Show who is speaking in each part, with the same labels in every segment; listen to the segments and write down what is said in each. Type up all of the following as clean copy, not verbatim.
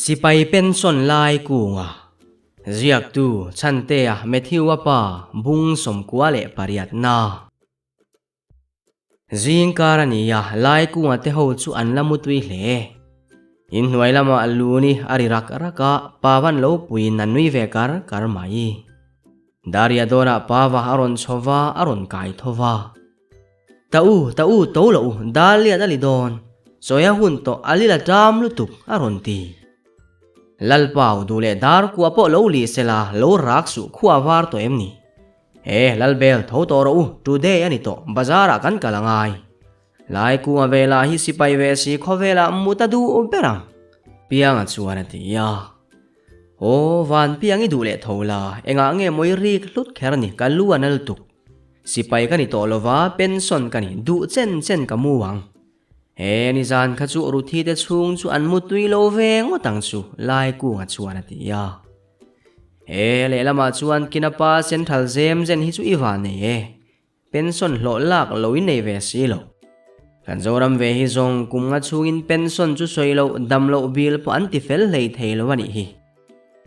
Speaker 1: Sipai pension lai kunga ziaktu Chhantea Matthew-a pa bung 98 na. Zing kar a ni a, lai kunga te ho chu an la mutui hle. Inhnuai lamah lu ni a ri rak rak a, pa van lo puiin a nui ve kar kar mai. Daria dawnah pa va a rawn chho va, a rawn kai tho va. Ta u, ta u, to lo u, dal lian a li dawn. Sawi a hun tawh, a lil a ṭam lutuk, a rawn ti. Lalpau duh leh dar kua pawh lo li sela, lo rak suh khua var tawh em ni? E, Lalbel, tho tawh rawh u, today a ni tawh, bazar ah kan kal a ngai. Lai kunga velah hi sipai ve si khawvelah mut a duh ber ang, Pianga chuan a ti a. Aw, van piang i duh leh tho la, engah nge mawi rik hlut kher ni, ka lu a na lutuk. Sipai ka ni tawh lova, pension ka ni, duh chen chen ka mu ang. He nizan kha chu Ruthi te chhung chu an mu tui lo ve ngawt ang chu, Laikunga chuan a ti a. He lehlamah chuan Kinapa Central zem zen hi chu i van nei e. Pension hlawh lak lo in nei ve si lo. Kan Zoram ve hi zawng kum nga chhungin pension chu sawi loh dam loh bil pawh an ti fel hlei thei lo a nih hi.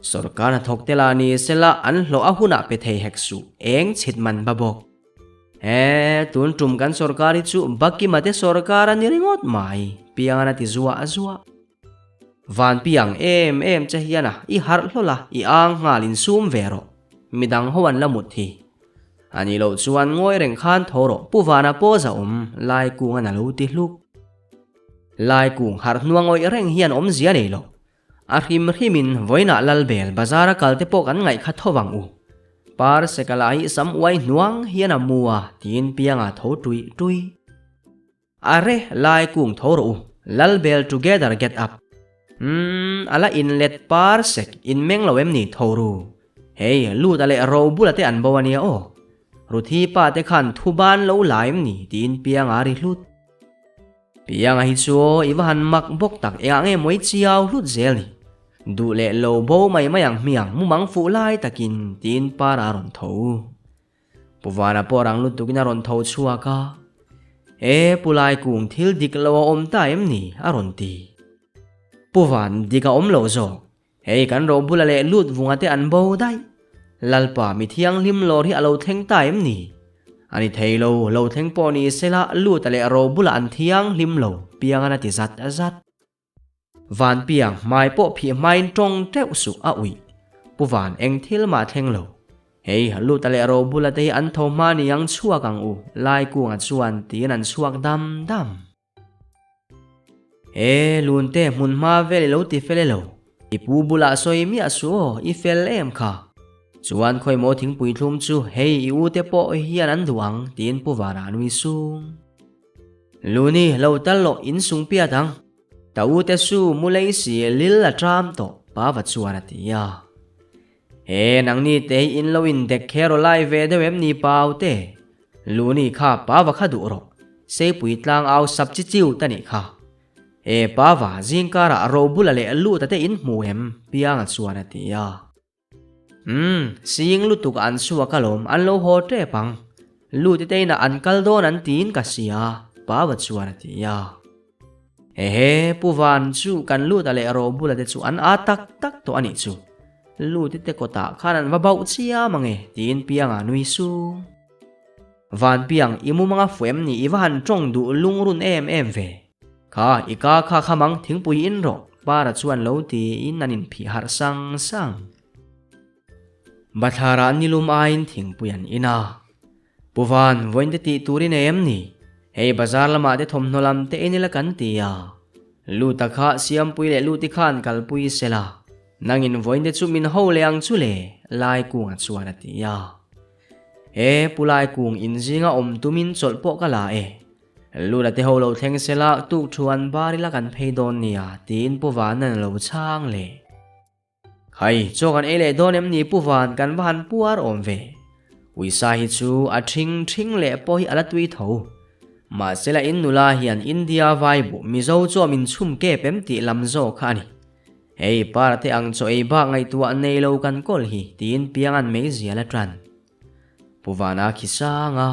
Speaker 1: Sorkar hnathawk te lah ni sela an hlawh a hunah pe thei hek suh eng chhit man ba bawk. He tun tum kan sorkar hi chu Bakima te sorkar a ni ringawt mai, Piangan a ti zuah zuah. Van piang em em che hian a, i harh hlawl a, i ang nghal in sum ve rawh. Midang ho an la mut hi. A nih loh chuan ngawi reng khan tho rawh, Pu Vana pawh za awm, Lai Kungan a lo ti hluk. Lai Kung harh hnua ngawih reng hian awmzia nei lo. A hrim hrimin vawiinah Lalbel bazar a kal te pawh kan ngaih kha tho vang u. Par sekala hi sam uai hnuang hian a mu a, tiin Pianga tho tuih tuih. Are, lai kung tho rawh u, Lalbel together get up. Umm, a la inlet par sek, in meng lo em ni tho ru. Hei, lut a leh ro bula te an bo a nia aw. Ruthi pa te khan thu ban lo la em ni tiin Pianga ri hlut. Pianga hi chu aw, i va han mak bawk tak engah nge mawi chiau hlut zel ni. Duh leh lo bo mai mai ang hmiang mumang fuh lai takin tiin par a rawn tho. Pu Vana pawh rang lutukin a rawn tho chhuak a, E, Pu Laikung thil dik lo a awm ta em ni? a rawn ti. Pu Van, dik a awm lo zawk. Hei kan ro bula leh lut vunga te an bo daih. Lalpa mi thianghlim lawr hi a lo thleng ta em ni? A ni thei lo, lo thleng pawh ni sela luta leh ro bula an thianghlim lo, Piangan a ti zat zat. Van piang hmai pawh phih hmain tawng teuh suh a uih. Pu Van eng thil mah thleng lo. Hei Luta leh Robula te hi an tho hma ni ang chhuak ang u, Laikunga chuan tiin an chhuak dam dam. E Lunte hmun hma vel i lo ti fel e lo. I pu bulah sawi miah suh aw, i fel em kha. Chuan khawimaw thingpui thlum chu hei i u te pawh hian an duh ang tiin Pu Vana a nui sung. Luni lo tal loh in sung piat ang. Ta u te su mu lei si lil a tram tawh pa va chuan a ti a. He nangni te hi in lo in dek kher aw lai ve deuh em ni pau te? Luni kha pa va kha duh rawh. Seipui tlang au sap chi chiu ta nih kha. He pa va zingkarah ro bula leh luta te in hmu em? Pianga chuan a ti a. Umm, sing lutuk an chhuak alawm, an lo haw tep ang. Luti te inah an kal dawn an tiin ka hria, Pava chuan a ti a. Ehe, Pu Van chu kan lut a leh Robula te chu an aa tak tak tawh a nih chu. Luti te kawtah khan an va bauh chiam ang e, tiin Pianga nui sung. Van Piang, i mumanga fuh em ni, i va han tawng duh lungrun em em ve. Kha, i ka kha kha mang thingpui in rawh, Para chuan lo tiin an inphih harh sang sang. Bathlarah nilum aiin thingpui an in a. Pu Van, vawiin te tih tur i nei em ni? Hei bazar lamah te thawmhnaw lam te en ila kan ti a. Luta kha Siampui leh Luti khan kalpui sela. Nangin vawiin te chu min ho leh ang chu le, Laikunga chuan a ti a. He Pu Laikung inzinga awm tumin chawlh pawh ka la e. Lula te ho lo thleng sela tuk thu an bar ila kan phei dawn nia tiin Pu Vanan a lo chhang leh. Khai, chaw kan ei leh dawn em ni Pu Van kan va han puar awm ve. Uisa hi chu a thing thing leh pawh hi a la tui tho. Mahsela in nula hian India vai buh Mizo chaw min chhum kep em tih lam zawk kha a ni. Hei para te ang chaw ei bak ngaihtuah nei lo kan kawl hi tiin Piangan meizial a tan. Pu Vana khi sang a,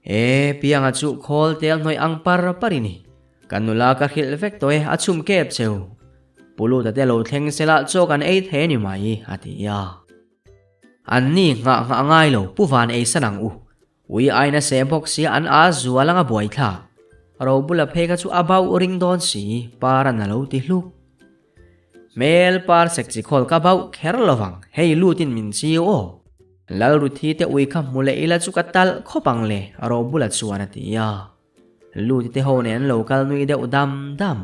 Speaker 1: E, Pianga chu khawl tel hnawih ang par par i ni. Kan nula ka hrilh vek tawh e, a chhum kep cheu. Puluta te lo thleng sela chaw kan ei thei a ni mai, a ti a. An ni nghah nghah ngai lo, Pu Van ei san ang u. Ui aina seh bawk sia an a zual anga buai thlak. Robula phei kha chu a bauh ring dawn si, Paran a lo ti hluk. Hmel par sek chi khawl ka bauh kher lovang, hei lutin min chiu aw. Lalruthi te ui kha hmu leh ila chu ka talh khawp ang le, Robula chuan a ti a. Luti te ho nen an lo kal nui deuh dam dam.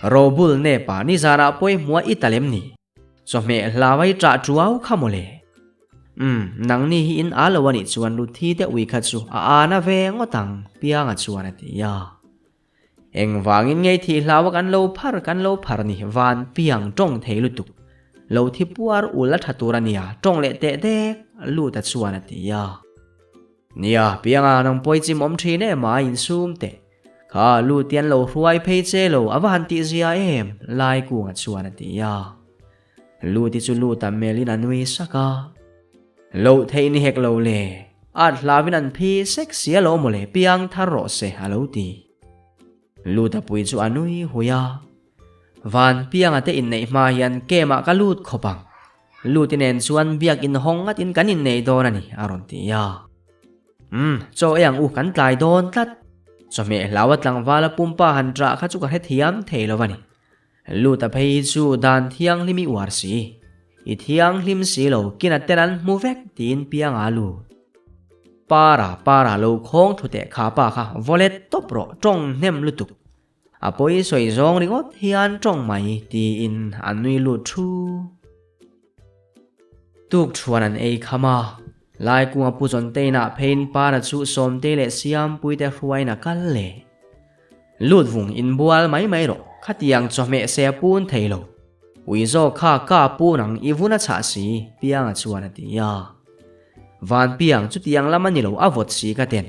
Speaker 1: Robul nepa nizanah pawihmua i ta lem ni? Chawhmeh hlau a i ṭah ṭuau kha mawle. Umm, nangni hi in â lo a nih chuan Ruthi te ui kha chu a âna ve ngawt ang, Pianga chuan a ti a. Engvangin ngei thih hlau a kan lo phar kan lo phar ni, van piang ṭawng thei lutuk. Lo thi puar ul a ṭha tur a nia, ṭawng leh teh dek, Luta chuan a ti a. Nia, Pianga nang pawi chim awm ṭhin em a insum teh. Kha lu tian lo hruai phei che lo a va han tih zia em, Laikunga chuan a ti a. Lu ti chu lu tam melin a nui sak a. Loh theih ni hek lo le, at hlavin an phi sek sia lo maw le Piang thar rawh se a lo ti. Luta pui chu a nui hui a. Van Pianga te inneih hma hian kemah ka lut khawp ang. Luti nen chuan biak inhawng ngatin kan innei dawn a ni, a rawn ti a. Umm, chaw ei ang u, kan tlai dawn tlat. Chawhmeh hlaua tlangvala pumpa han ṭah kha chu ka hrethiam thei lo a ni. Luta phei hi chu dan thianghlim i uar si. I thianghlim si lo, kina ten an hmu vek tiin pianga a lut. Para, para lo khawng thu teh kha pa kha, vawlet tawp rawh, ṭawng hnem lutuk. A pawi sawi zawng ringawt hian tawng mai tiin a nui lut thu. Tuk thuan an ei kham a, Laikunga Pu Zawnteinah pheiin Para chu Sawmtei leh Siampuite hruaiin a kal leh. Lut vung inbual mai mai rawh, khatiang chawhmeh se a pun thei lo. Ui zawk kha ka pun ang i vun a chhah si, Pianga chuan a ti a. Vanpiang chutiang lam a ni lo a vawt si ka ten.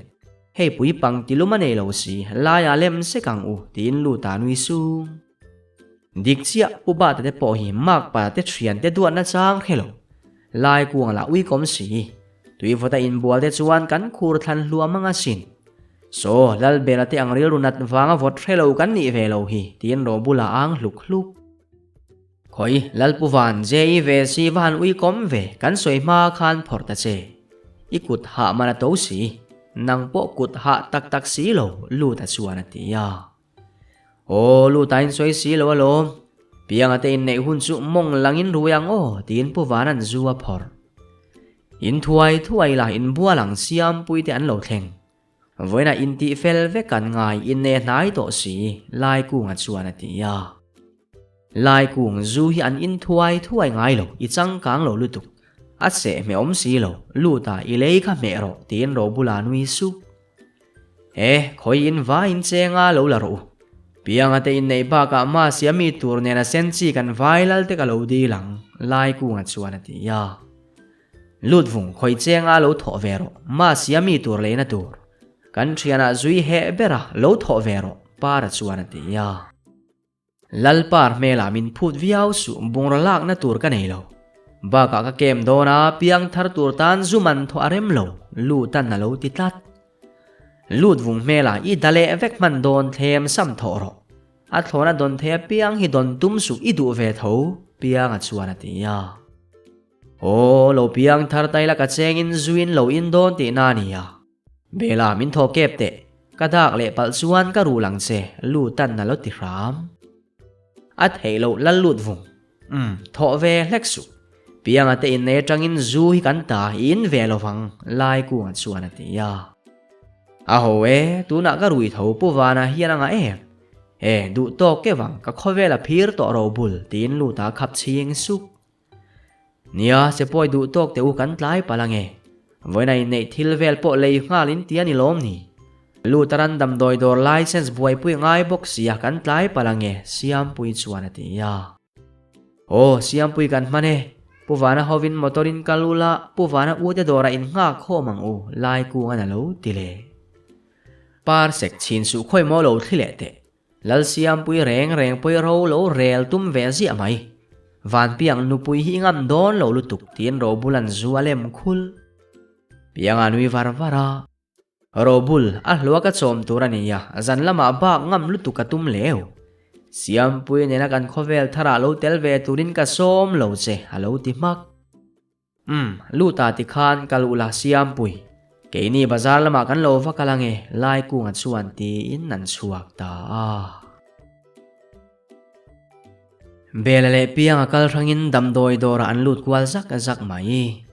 Speaker 1: Hei pui pang ti lum a nei lo si, laia lem sek ang u, tiin Luta nui sung. Dik chiah, Pu Bata te pawh hi mak pa te thian te duatna chang hre lo. Lai kuang lah uikawm si. Tui vawta inbual te chuan kan khur thlan hluam ang asin. Saw, Lalbela te ang rilru nat vanga vawt hre lo kan nih ve lo hi, tiin Robula ang hluk hluk. Khawi, Lalpu Van, JE ve si va han uikawm ve, kan sawi hma khan phawrh ta che. I kut hah man a to si, nang pawh kut hah tak tak si lo, Luta chuan a ti a. Aw, Luta in sawi si lo alawm, Pianga te inneih hun chu mawng langin rui ang aw, tiin Pu Vana'n zu a phawrh. In thuai thuai la, inbual ang Siampuite an lo thleng. Vawiinah intih fel vek an ngai inne hnai tawh si, Laikunga chuan a ti a. Laikung zu hi an in thuai thuai ngai lo, i changkang lo lutuk. A seh hmeh awm si lo, lut a, i lei kha hmeh rawh, tiin Robula nui sup. E, khawi in vai in chenga lo la rawh u. Pianga te inneih bakah Masia mi tur nena sen chi kan vai lal te ka lo dil ang, Laikunga chuan a ti a. Lut vung khawi chenga lo thawh ve rawh, Masia mi tur leina tur. Kan thianah zui heh bera lo thawh ve rawh, Para chuan a ti a. Lalpar hmelah min phut viau suh, bungraw lakna tur ka nei lo. Bakah ka kem dawn a, piang thar tur tan zu man thawh a rem lo, Lutan a lo ti tlat. Lut vung hmelah i da leh vek hman dawn thlem sam thawh rawh. A thlawna dawn thei apiang hi dawn tum suh i duh ve tho, Pianga chuan a ti a. Aw, lo piang thar tai la ka chengin zuin lo in dawn tihna a nia. Bela min thaw kep teh, ka dak leh palh chuan ka rul ang che, Lutan a lo ti hram. A theih loh lal lut vung. Umm, thawh ve hlek suh. Pianga te innei atangin zu hi kan ta i in ve lo vang, Laikunga chuan a ti a. A ho e, tunah ka rui tho Pu Vana hian a ngah em? E, duh tawk ke vang, ka khawvel a phir tawh ro bul, tiin Luta khap chhing sup. Nia, se pawi duh tawk teh u kan tlai palh ange. Vawiin a inneih thil vel pawh lei nghal in ti a ni lawm ni? Lutaran damdawi dawr license buaipui ngai bawk sia kan tlai palh ange, Siampui chuan a ti a. Aw, Siampui kan hman e. Pu Vana hovin motor in kal ula, Pu Vana ute dawrah in nghak khawm ang u, Laikungan a lo ti leh. Parsek chhin suh khawi maw lo thli leh teh. Lalsiampui reng reng pawih ro lo rel tum ve ziah mai. Vanpiang nupui hi i ngam dawn lo lutuk tiin Robul an zu a lem khul. Piang a nui var var a. Robul, a hlua ka chawm tur a nia, zan lamah bak ngam lutuk ka tum leu. Siampui nena kan khawvel tharah lo tel ve turin ka sawm lo che, a lo ti hmak. Umm, luta tikhan ka luh la Siampui. Keini bazar lamah kan lo va kal ange, Laikunga chuan tiin an chhuak ta a. Bela leh Pianga kal hrangin damdawi dawrah an lut kual zak zak mai.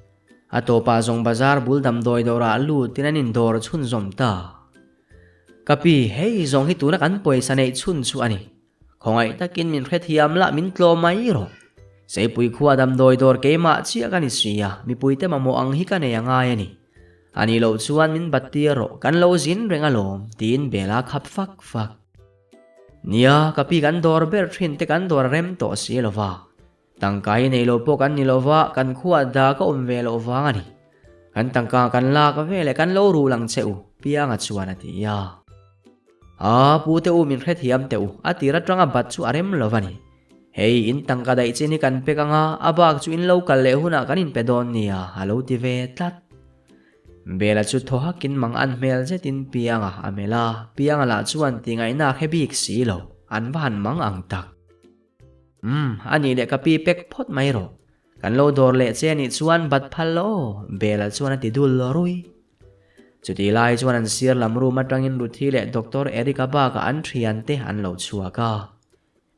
Speaker 1: A tawpah zawng bazar bul damdawi dawrah lutin an indawr chhunzawm ta. Ka pi, hei zawng hi tuna kan pawisa neih chhun chu a ni. Khawngaih takin min hrethiam lah min tlawm mai rawh. Seipui khua damdawi dawr keimah chiah ka ni si a, mipuite mamawh ang hi ka nei a ngai a ni. A nih loh chuan min bat tir rawh, kan lo zin reng alawm, tiin Bella khap fak fak. Nia, ka pi kan dawr ber thin te kan dawr a rem tawh si lo va. Tangka hi nei lo pawh kan ni lo va, kan khuah da ka awm ve loh vang a ni. Kan tangka kan lak veleh kan lo rul ang che u, Pianga chuan a ti a. A, pu te u min hrethiam teh u, a tir atanga bat chu a rem lo va ni. Hei, in tangka daih chin hi kan pek ang a, a bak chu in lo kal leh hunah kan inpe dawn nia, a lo ti ve tlat. Bela chu thaw hakin mang an hmel zetin Pianga a melh a, Pianga lah chuan tingaihna a hre bik si lo, an va han mang ang tak. Umm, a nih leh ka pi pek phawt mai rawh. Kan lo dawr leh che anih chuan bat phal lo aw, Bela chuan a ti dul rui. Chutih lai chuan an sir lam room atangin Ruthi leh Doctor Eric-a bakah an thiante an lo chhuak a.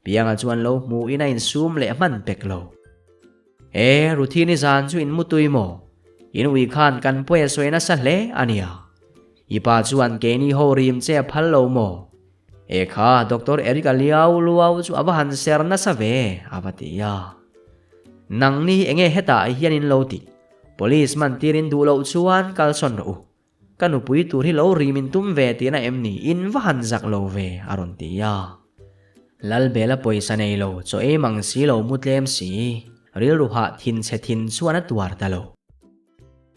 Speaker 1: Pianga chuan lo hmuhin a insum leh hman pek lo. E, Ruthi nizan chu in mutui maw? In ui khan kan pawi a sawi nasa hle a nia. I pa chuan keini ho rim che a phal lo maw? E kha, Doctor Eric-a liau luau chu a va han ser nasa ve, a va ti a. Nangni hi enge hetah hian in lo tih? Police man tirin duh loh chuan kalsawn rawh u. Ka nupui tur hi lo rim in tum ve tihna em ni? In va han zak lo ve, a rawn ti a. Lalbela pawisa nei lo, chaw ei mang si lo mu tlem si, rilru hah thin chhe thin chuan a tuar ta lo.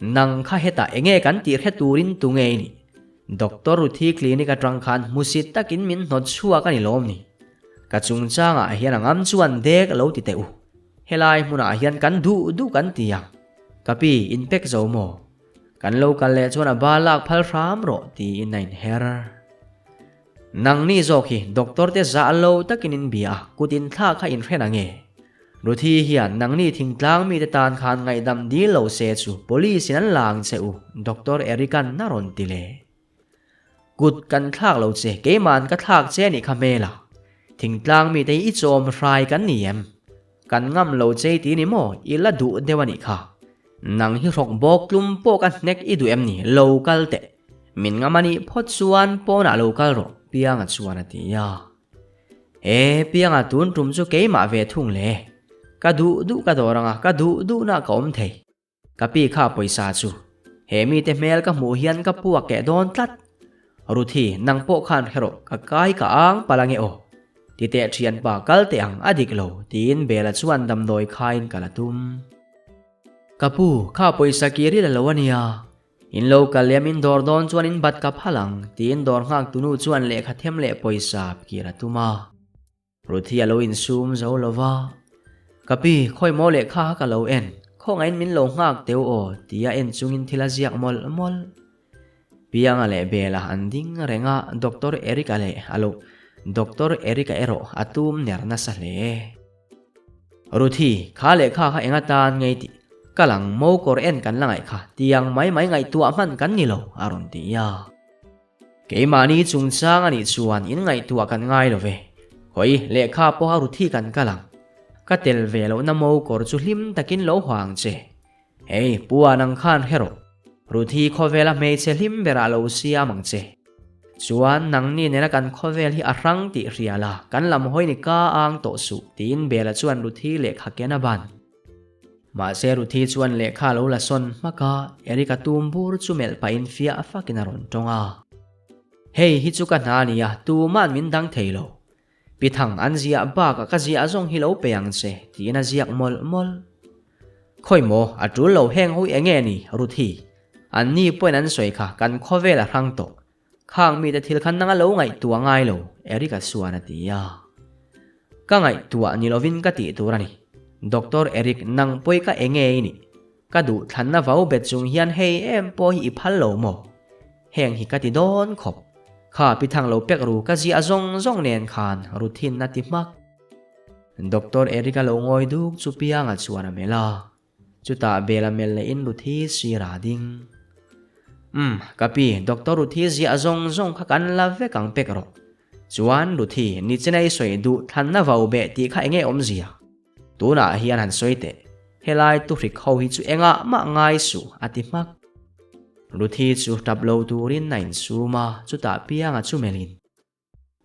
Speaker 1: Nang kha hetah enge kan tih hre turin tu ngei ni? Doctor Ruthi clinic atang khan hmusit takin min hnawt chhuak a ni lawm ni? Ka chungchangah hian a ngam chuan dek lo ti teh u. Helai hmunah hian kan duh duh kan ti ang. Ka pi, in pek zo maw? Kan lo kal leh chuan a ba lak phal hram rawh tiin a inher. Nangni zawk hi doctor te zah lo takin in bia a, kut in thlak kha in hren ang e. Ruthi hian nangni thingtlang mite tan khan ngaihdam dil lo se chu police in an la ang che u, Doctor Eric-a'n a rawn ti leh. Kut kan thlak lo che, keima'n ka thlak che anih kha hmel a. Thingtlang mite hi i chawm hrai kan ni em? Kan ngam lo che ti ni maw? I la duh deuh anih kha. Nang hi hrawk bawk tlum pawh ka hnek i duh em ni? Lo kal teh. Min ngam anih phawt chuan pawnah lo kal rawh, Pianga chuan a ti a. E, Pianga tun tum chu keimah ve thung le. Ka duh duh ka dawr anga ka duh duhna ka awm thei. Ka pi kha pawisa chu. He mite hmel ka hmuh hian ka pu a keh dawn tlat. Ruthi, nang pawh khan hre rawh, ka kai ka ang palh ange aw. Ti teh thianpa kal teh ang a dik lo, tiin Bela chuan damdawi khain kal a tum. Ka pu, kha pawisa kir i la lo a nia. In lo kal leh min dawr dawn chuan in bat ka phal ang, tiin dawr nghak tunu chuan lehkha them leh pawisa kir a tum a. Ruthi a lo insum zo lo va, Ka pi, khawi maw lehkha kha ka lo en, khawngaihin min lo nghak teu aw, tia en chungin thil a ziak mawlh mawlh. Pianga leh Bela an ding reng a, Doctor Eric-a leh a lo Doctor Eric-a erawh a tum ner nasa hle. Ruthi, kha lehkha kha eng atan ngei tih ka lang mo kawr en kan la ngaih kha, tiang mai mai ngaihtuah hman kan ni lo, a rawn ti a. Keimahni chungchang a nih chuan in ngaihtuah kan ngai lo ve. Hawi, lehkha pawha Ruthi kan kal ang. Ka tel ve lohna mo kawr chu hlim takin lo haw ang che. Hei, Pu a nang khan hre rawh. Ruthi khawvela hmeichhe hlim berah lo siam ang che. Chuan nangni nena kan khawvel hi a hrang tih hria la, kan lam hawi ni ka ang tawh suh, tiin Bela chuan Ruthi lehkha ken a ban. Mahse Ruthi chuan lehkha a lo la sawn hmak a, Eric-a tum bur chu melh pahin fiah fakin a rawn tawng a. Hei hi chu ka hna a nia, tuma'n min dang thei lo. Pi Thang an ziah bakah ka ziah zawng hi lo pe ang che, tiin a ziak mawlh mawlh. Khawi maw, a tul lo heng ho hi enge ni, Ruthi? An ni pawhin an sawi kha, kan khawvel a hrang tawh. Khang mite thil kha nanga lo ngaihtuah ngai lo, Eric-a chuan a ti a. Ka ngaihtuah ni lovin ka tih tur a ni. Doctor Eric, nang pawi ka enge i nih? Ka duh thlanna vau bet chung hian hei em pawh hi i phal lo maw? Heng hi ka ti dawn khawp. Kha pi thang lo pek ru ka ziah zawng zawng nen khan Ruthin a ti hmak. Doctor Eric-a lo ngawi duk chu Pianga chuan a melh a. Chutah Bela melh leh in Ruthi sir a ding. Umm, ka pi, Doctor Ruthi ziah zawng zawng kha kan la vek ang pek rawh. Chuan Ruthi, nichina i sawi duh thlanna vau beh tih kha enge awmzia? Tunah hian han sawi teh, helai tuhrik ho hi chu engah mah ngai suh, a ti hmak. Ruthi chu tap lo turin a insum a, chutah Pianga chu melhin,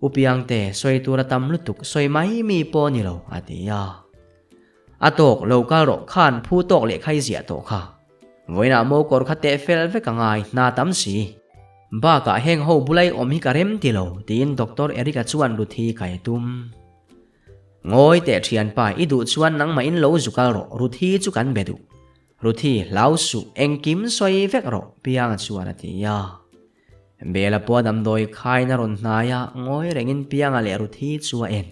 Speaker 1: U Piangte, sawi tur a tam lutuk, sawi mai mi pawh ni lo, a ti a. A tawk, lo kal rawh, khan phu tawk leh kha i ziah tawh kha. Vawiinah mo kawr kha teh fel vek a ngai, hna tam si. Bakah heng ho bulai awm hi ka rem ti lo, tiin Doctor Eric-a chuan Ruthi kai tum. Ngawi teh thianpa, i duh chuan nangmah in lo zu kal rawh, Ruthi chu kan be duh. Ruthi, hlau suh, engkim sawi vek rawh, Pianga chuan a ti a. Bela pawh damdawi khain a rawn hnai a, ngawi rengin Pianga leh Ruthi chu a en.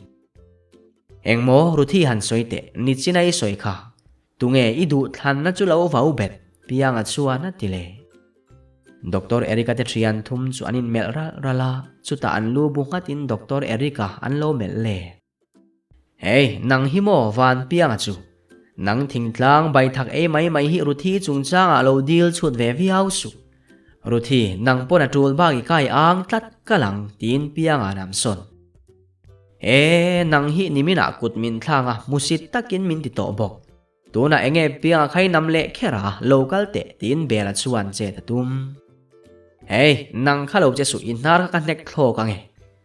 Speaker 1: Engmaw, Ruthi han sawi teh, nichina i sawi kha. Tunge i duh thlanna chu lo vau bet, Pianga chuan a ti leh. Doctor Eric-a te thian thum chu an inmelh ralh ralh a, chutah an lu bu nghatin Doctor Eric-a an lo melh le. Hey, nang hi maw Van Pianga chu? Nang thingtlang baithak ei mai mai hi Ruthi chungchangah lo dil chhut ve viau suh. Ruthi, nang pawn a tul bak i kai ang tlat ka lang, tiin Pianga nam sawn. E, nang hi niminah kut min thlang a, hmusit takin min ti tawh bawk. Tunah enge pianga khai nam leh kher a, lo kal teh tiin Bela chuan chet a tum. Hey, nang kha lo che suh i hnar kha ka hnek thlawk ange.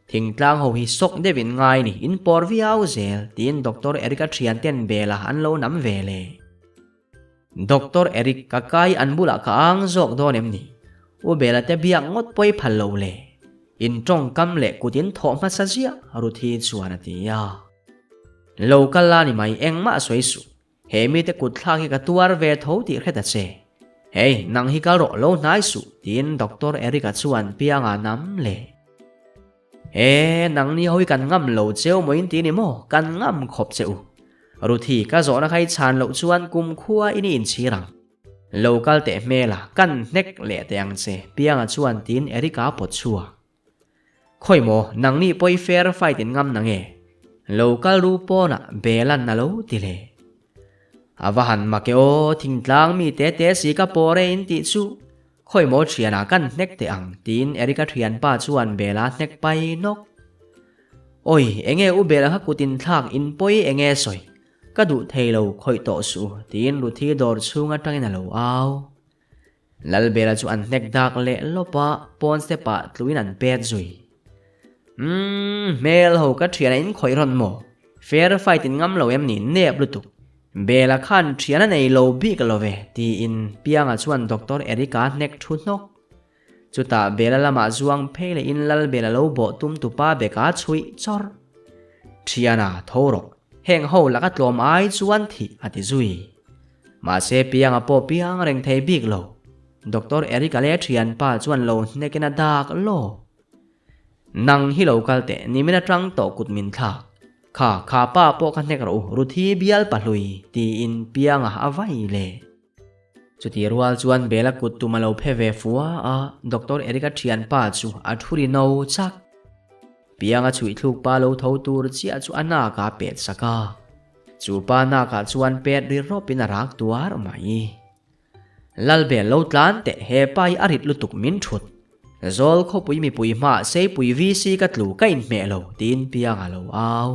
Speaker 1: Thingtlang ho hi sawk deuhin ngai ni, in pawr viau zel tiin Doctor Eric-a thian ten Bela an lo nam ve le. Doctor Eric, ka kai an bulah ka ang zawk dawn em ni? U Bela te biak ngawt pawi phal lo le. In tawngkam leh kut in thawh hmasa ziah, Ruthi chuan a ti a. Lo kal la ni mai, engmah sawi suh. He mite kut thlak hi ka tuar ve tho tih hret a che. Hey, nang hi kal rawh, lo hnai suh, tiin Doctor Eric-a chuan pianga nam leh. He, nang ni ho hi kan ngam lo cheu maw in ti ni maw? Kan ngam khawp che u. Ruthi, ka zawhna kha i chhan loh chuan kumkhua in i inchhir ang. Lo kal teh hmela, kan hnek leh teh ang che, pianga chuan tiin Eric-a pawt chhuak. Khawi maw, nangni pawi fair fight in ngam na nge? Lo kal ru pawnah Belan a lo ti le. A va han mak e aw, thingtlang mi te te si ka pawr e in tih chu. Khawi maw thianah kan hnek teh ang tiin Erica thianpa chuan Bela hnek pai nawk. Awi, enge u Bela kha kut in thlak in pawi enge sawi? Ka duh thei lo khawih tawh suh tiin Ruthi dawr chhung atangin a lo au. Lalbela chu an hnek dak leh lawp a, pawn step ah tluin an pet zui. Umm, hmel ho ka thian a in khawih rawn maw? Fair fight in ngam lo em ni, nep lutuk. Bela khan thian a nei lo bik lo ve, tiin Pianga chuan Doctor Erica hnek thu hnawk. Chutah Bela lamah zuang phei leh in Lalbela lo bawh tum tupa beka chhuih chawrh. Thiana, tho rawh. Heng ho laka tlawm ai chuan thih a ti zui. Mahse pianga pawh piang reng thei bik lo. Doctor Eric-a leh a thianpa chuan lo hnekin a dak lawk. Nang hi lo kal teh, nimin atang tawh kut min thlak. Kha, kha pa pawh kha hnek rawh u, Ruthi bial pahlui, tiin pianga a vai leh. Chuti rual chuan Bela kut tum a lo phe ve fua a, Doctor Eric-a thianpa chu a thu ri no chak. Pianga chhuihthluk pa lo tho tur chiah chu a nak a pet sak a. Chu pa nakah chuan pet ri rawpin a rak tuar mai. Lalbel lo tlan teh he pa hi a rit lutuk min thut. Zawl khawpui mipui hmaah Seipui VC ka tlu ka inhmeh lo tiin Pianga lo au.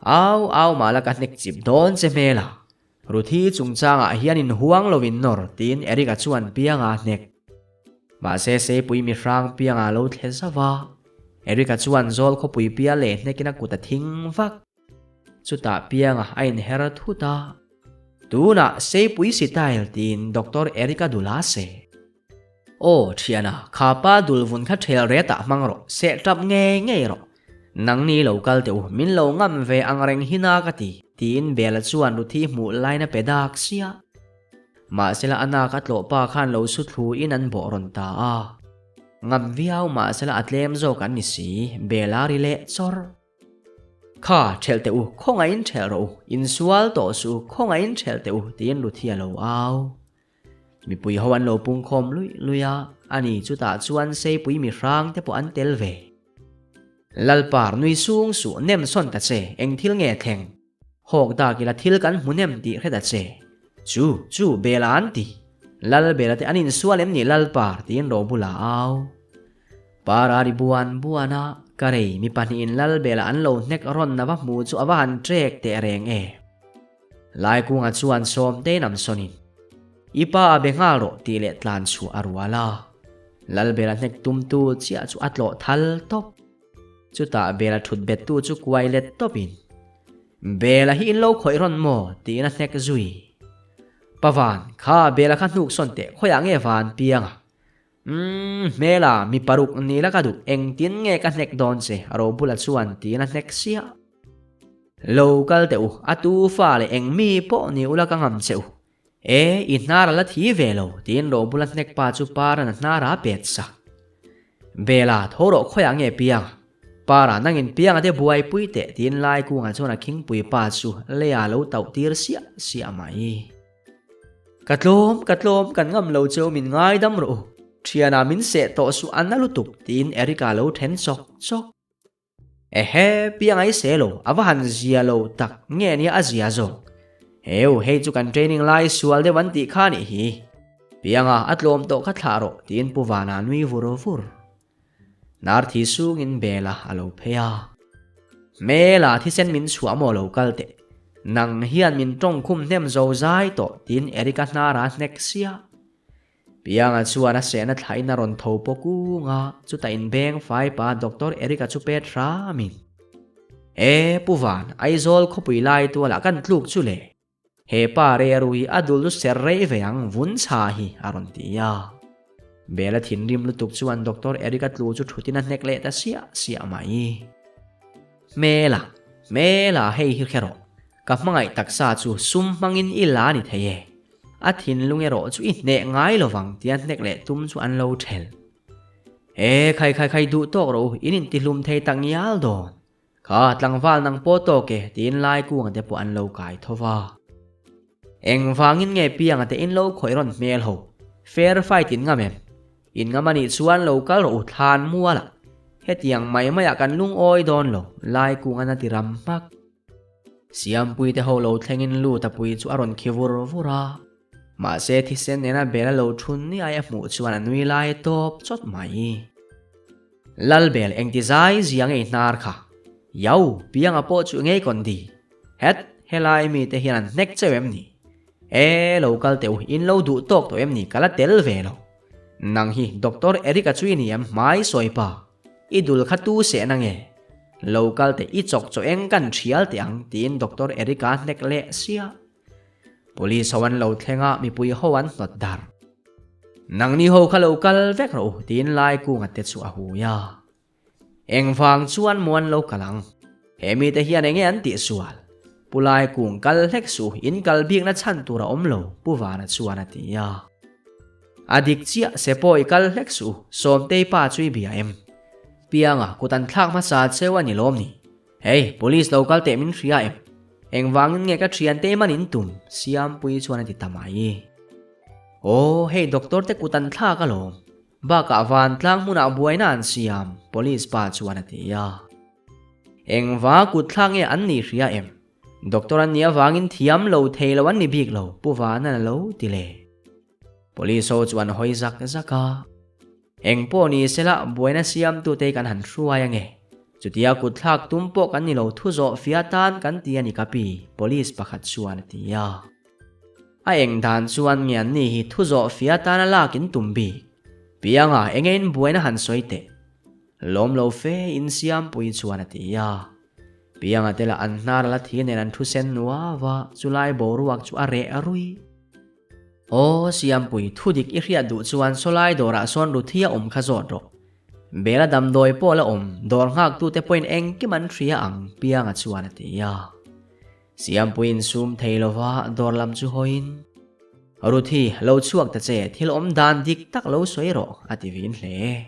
Speaker 1: Au au mah la ka hnek chip dawn che hmel a. Ruthi chungchangah hian in huang lo in nawr tiin Eric-a chuan Pianga a hnek. Mahse Seipui mihrang Pianga a lo thle zauh a, Eric-a chuan zawl khawpui pia leh hnekin a kut a thing vak. Chutah Pianga a inher thut a, Tunah Seipui sitail tiin Doctor Eric-a dul a seh. Aw, thiana, kha pa dul vun kha thel retah hmang rawh, seh tap ngei ngei rawh. Nangni lo kal teh u, min lo ngam ve ang reng hi na ka ti, tiin Bela chuan Ruthi hmuh lain a pe dak sia. Mahsela a nak a tlawh pa khan lo su thlu in an bawh rawn ta a. Ngam viau mahsela a tlem zawk an ni si, Bela ri leh chawr. Kha, ṭhelh teh u, khawngaihin ṭhelh rawh u, insual tawh suh u, khawngaihin ṭhelh teh u, tiin Ruthi a lo au. Mipui ho an lo pungkhawm luih luih a, ani chutah chuan seipui mi hrang te pawh an tel ve. Lalpar nui sung suh nem sawn ta che, eng thil nge thleng? Hawk dak ila thil kan hmu nem tih hre ta che. Chu, chu, Bela an ti. Lal Bela te an insual em ni Lalpar tiin Robula a au. Para ri buan buan a, ka rei mi pahnihin Lal Bela an lo hnek rawn na va hmu chu a va han trek teh reng e. Laikunga chuan sawmte nam sawnin, I pa a be nghal rawh tih leh tlan chhuah a rual a. Lalbela hnek tumtu chiah chu a tlawh thal tawp. Chutah Bela thut bettu chu kuai let tawpin, Bela hi in lo khawih rawn maw? tiin a hnek zui. Pavan, kha Bela kha hnuk sawn teh khawiah nge van piang a? Umm, hmela, mi paruk ni la ka duh, engtin nge ka hnek dawn che? A ro bula chuan tiin a hnek siah. Lo kal teh u, a tu fa leh eng mi pawh ni ula ka ngam che u. E, i hnar a la thi ve lo, tiin ro bula hnek pa chu Paran a hnar a pet sak. Bela, tho rawh khawiah nge piang? Para, nangin pianga te buaipui teh, tiin Laikunga chuan a khingpui pa chu leia lo tauh tir siah siah mai. Ka tlawm, ka tlawm, kan ngam lo cheu min ngaidam rawh u. Thianah min seh tawh suh a na lutuk tiin Erica lo then chawk chawk. Ehe, piang ai se lo, a va han zia lo tak nge nia a zia zawk. Heu, hei chu kan training lai sual deuh an tih kha nih hi. Pianga a tlawm tawh kha thlah rawh tiin Pu Vana nui vur vur. Nar thi sungin Bela a lo phei a. Hmela thisen min chhuah maw lo kal teh. Nang hian min tawng khum hnem zo zai tawh tiin Erica hnar a hnek siah. Pianga chuan a sehna thlain a rawn tho paw kung a, chutah inbeng fai pa Doctor Erica chu pet hramin. E Pu Van, Aizawl khawpui lai tualah kan tluk chu le. He pa reru hi a dul chu ser rei ve ang vun chha hi a rawn ti a. Bela thinrim lutuk chuan Doctor Eric a tlu chu thutin a hnek leh ta siah siah mai. Hmela, hmela hei hi hre rawh. Ka hmangaih taksa chu sum hmangin i la ni thei e. A thinlung erawh chu i hneh ngai lovang tia hnek leh tum chu an lo thelh. E khai khai khai duh tawk rawh u, in intihlum thei tak ngial dawn. Kha tlangval nang pawh tawk e tiin lai kung te pawh an lo kai tho va. Engvangin nge pianga te in lo khawih rawn hmel ho? Fair fight in ngam em? In ngam anih chuan lo kal rawh u thlan mual ah. Hetiang mai mai ah kan lungawi dawn lo, lai kung an a ti ram hmak. Siampui te ho lo thleng in lut a pui chu a rawn khi vur vur a. Mahse thisen nena bel a lo thun ni ai a hmuh chuan a nui lai tawp chawt mai. Lalbel engti zai zia ngei hnar kha. Yau, pianga pawh chu ngei kawn di. Het, helai mite hian an hnek cheu em ni? E, lo kal teh u, in lo duh tawk tawh em ni, ka la tel ve lo. Nang hi Doctor Eric-a chu i ni em, hmai sawi pa. I dul kha tu seh na nge? Lo kal teh, i chawk chaw eng kan thial teh ang, tiin Doctor Eric-a hnek leh siah. Police ho an lo thleng a, mipui ho an hnawt darh. Nangni ho kha lo kal vek rawh u, tiin Laikunga te chu a hui a. Engvang chuan maw an lo kal ang? He mite hian enge an tih sual? Pu Laikung kal hlek suh, in kal bikna chhan tur a awm lo, Pu Vana chuan a ti a. A dik chiah, se pawh i kal hlek suh, Sawmtei pa chu i bia em? Pianga, kut an thlak hmasa cheu a ni lawm ni? Hey, police lo kal teh min hria em? Engvangin nge ka thiante i man in tum? Siampuii chuan a ti ta mai. Aw, hei doctor te kut an thlak alawm. Bakah vantlang hmunah buaina an siam, police pa chuan a ti a. Engva kut thlak nge an nih hria em? Doctor an nih avangin thiam lo thei lo an ni bik lo, Pu Vana'n a lo ti le. Police ho chu an hawi zak zak a. Eng pawh ni sela buaina siamtute hi kan han hruai ange. Chutia kut thlak tum pawh kan ni lo thu zawh fia tan kan ti a ni ka pi, police pakhat chuan a ti a. A eng dan chuan nge an ni hi thu zawh fia tan a lak in tum bik. Pianga enge in buaina han sawi teh. Lawm lo fe in siampui chuan a ti a. Pianga te lah an hnar a la thi nen an thu sen nuau a, chulai boruak chu a reh rui. Aw, Siampui, thu dik i hriat duh chuan sawlai dawrah sawn Ruthia awm kha zawt rawh. Bela damdawi pawh la awm, dawr nghaktute pawhin engkim an hria ang, Pianga chuan a ti a. Siampuiin sum thei lova dawr lam chu hawiin, Ruthi, lo chhuak ta che, thil awm dan dik tak lo sawi rawh, a ti vin hle.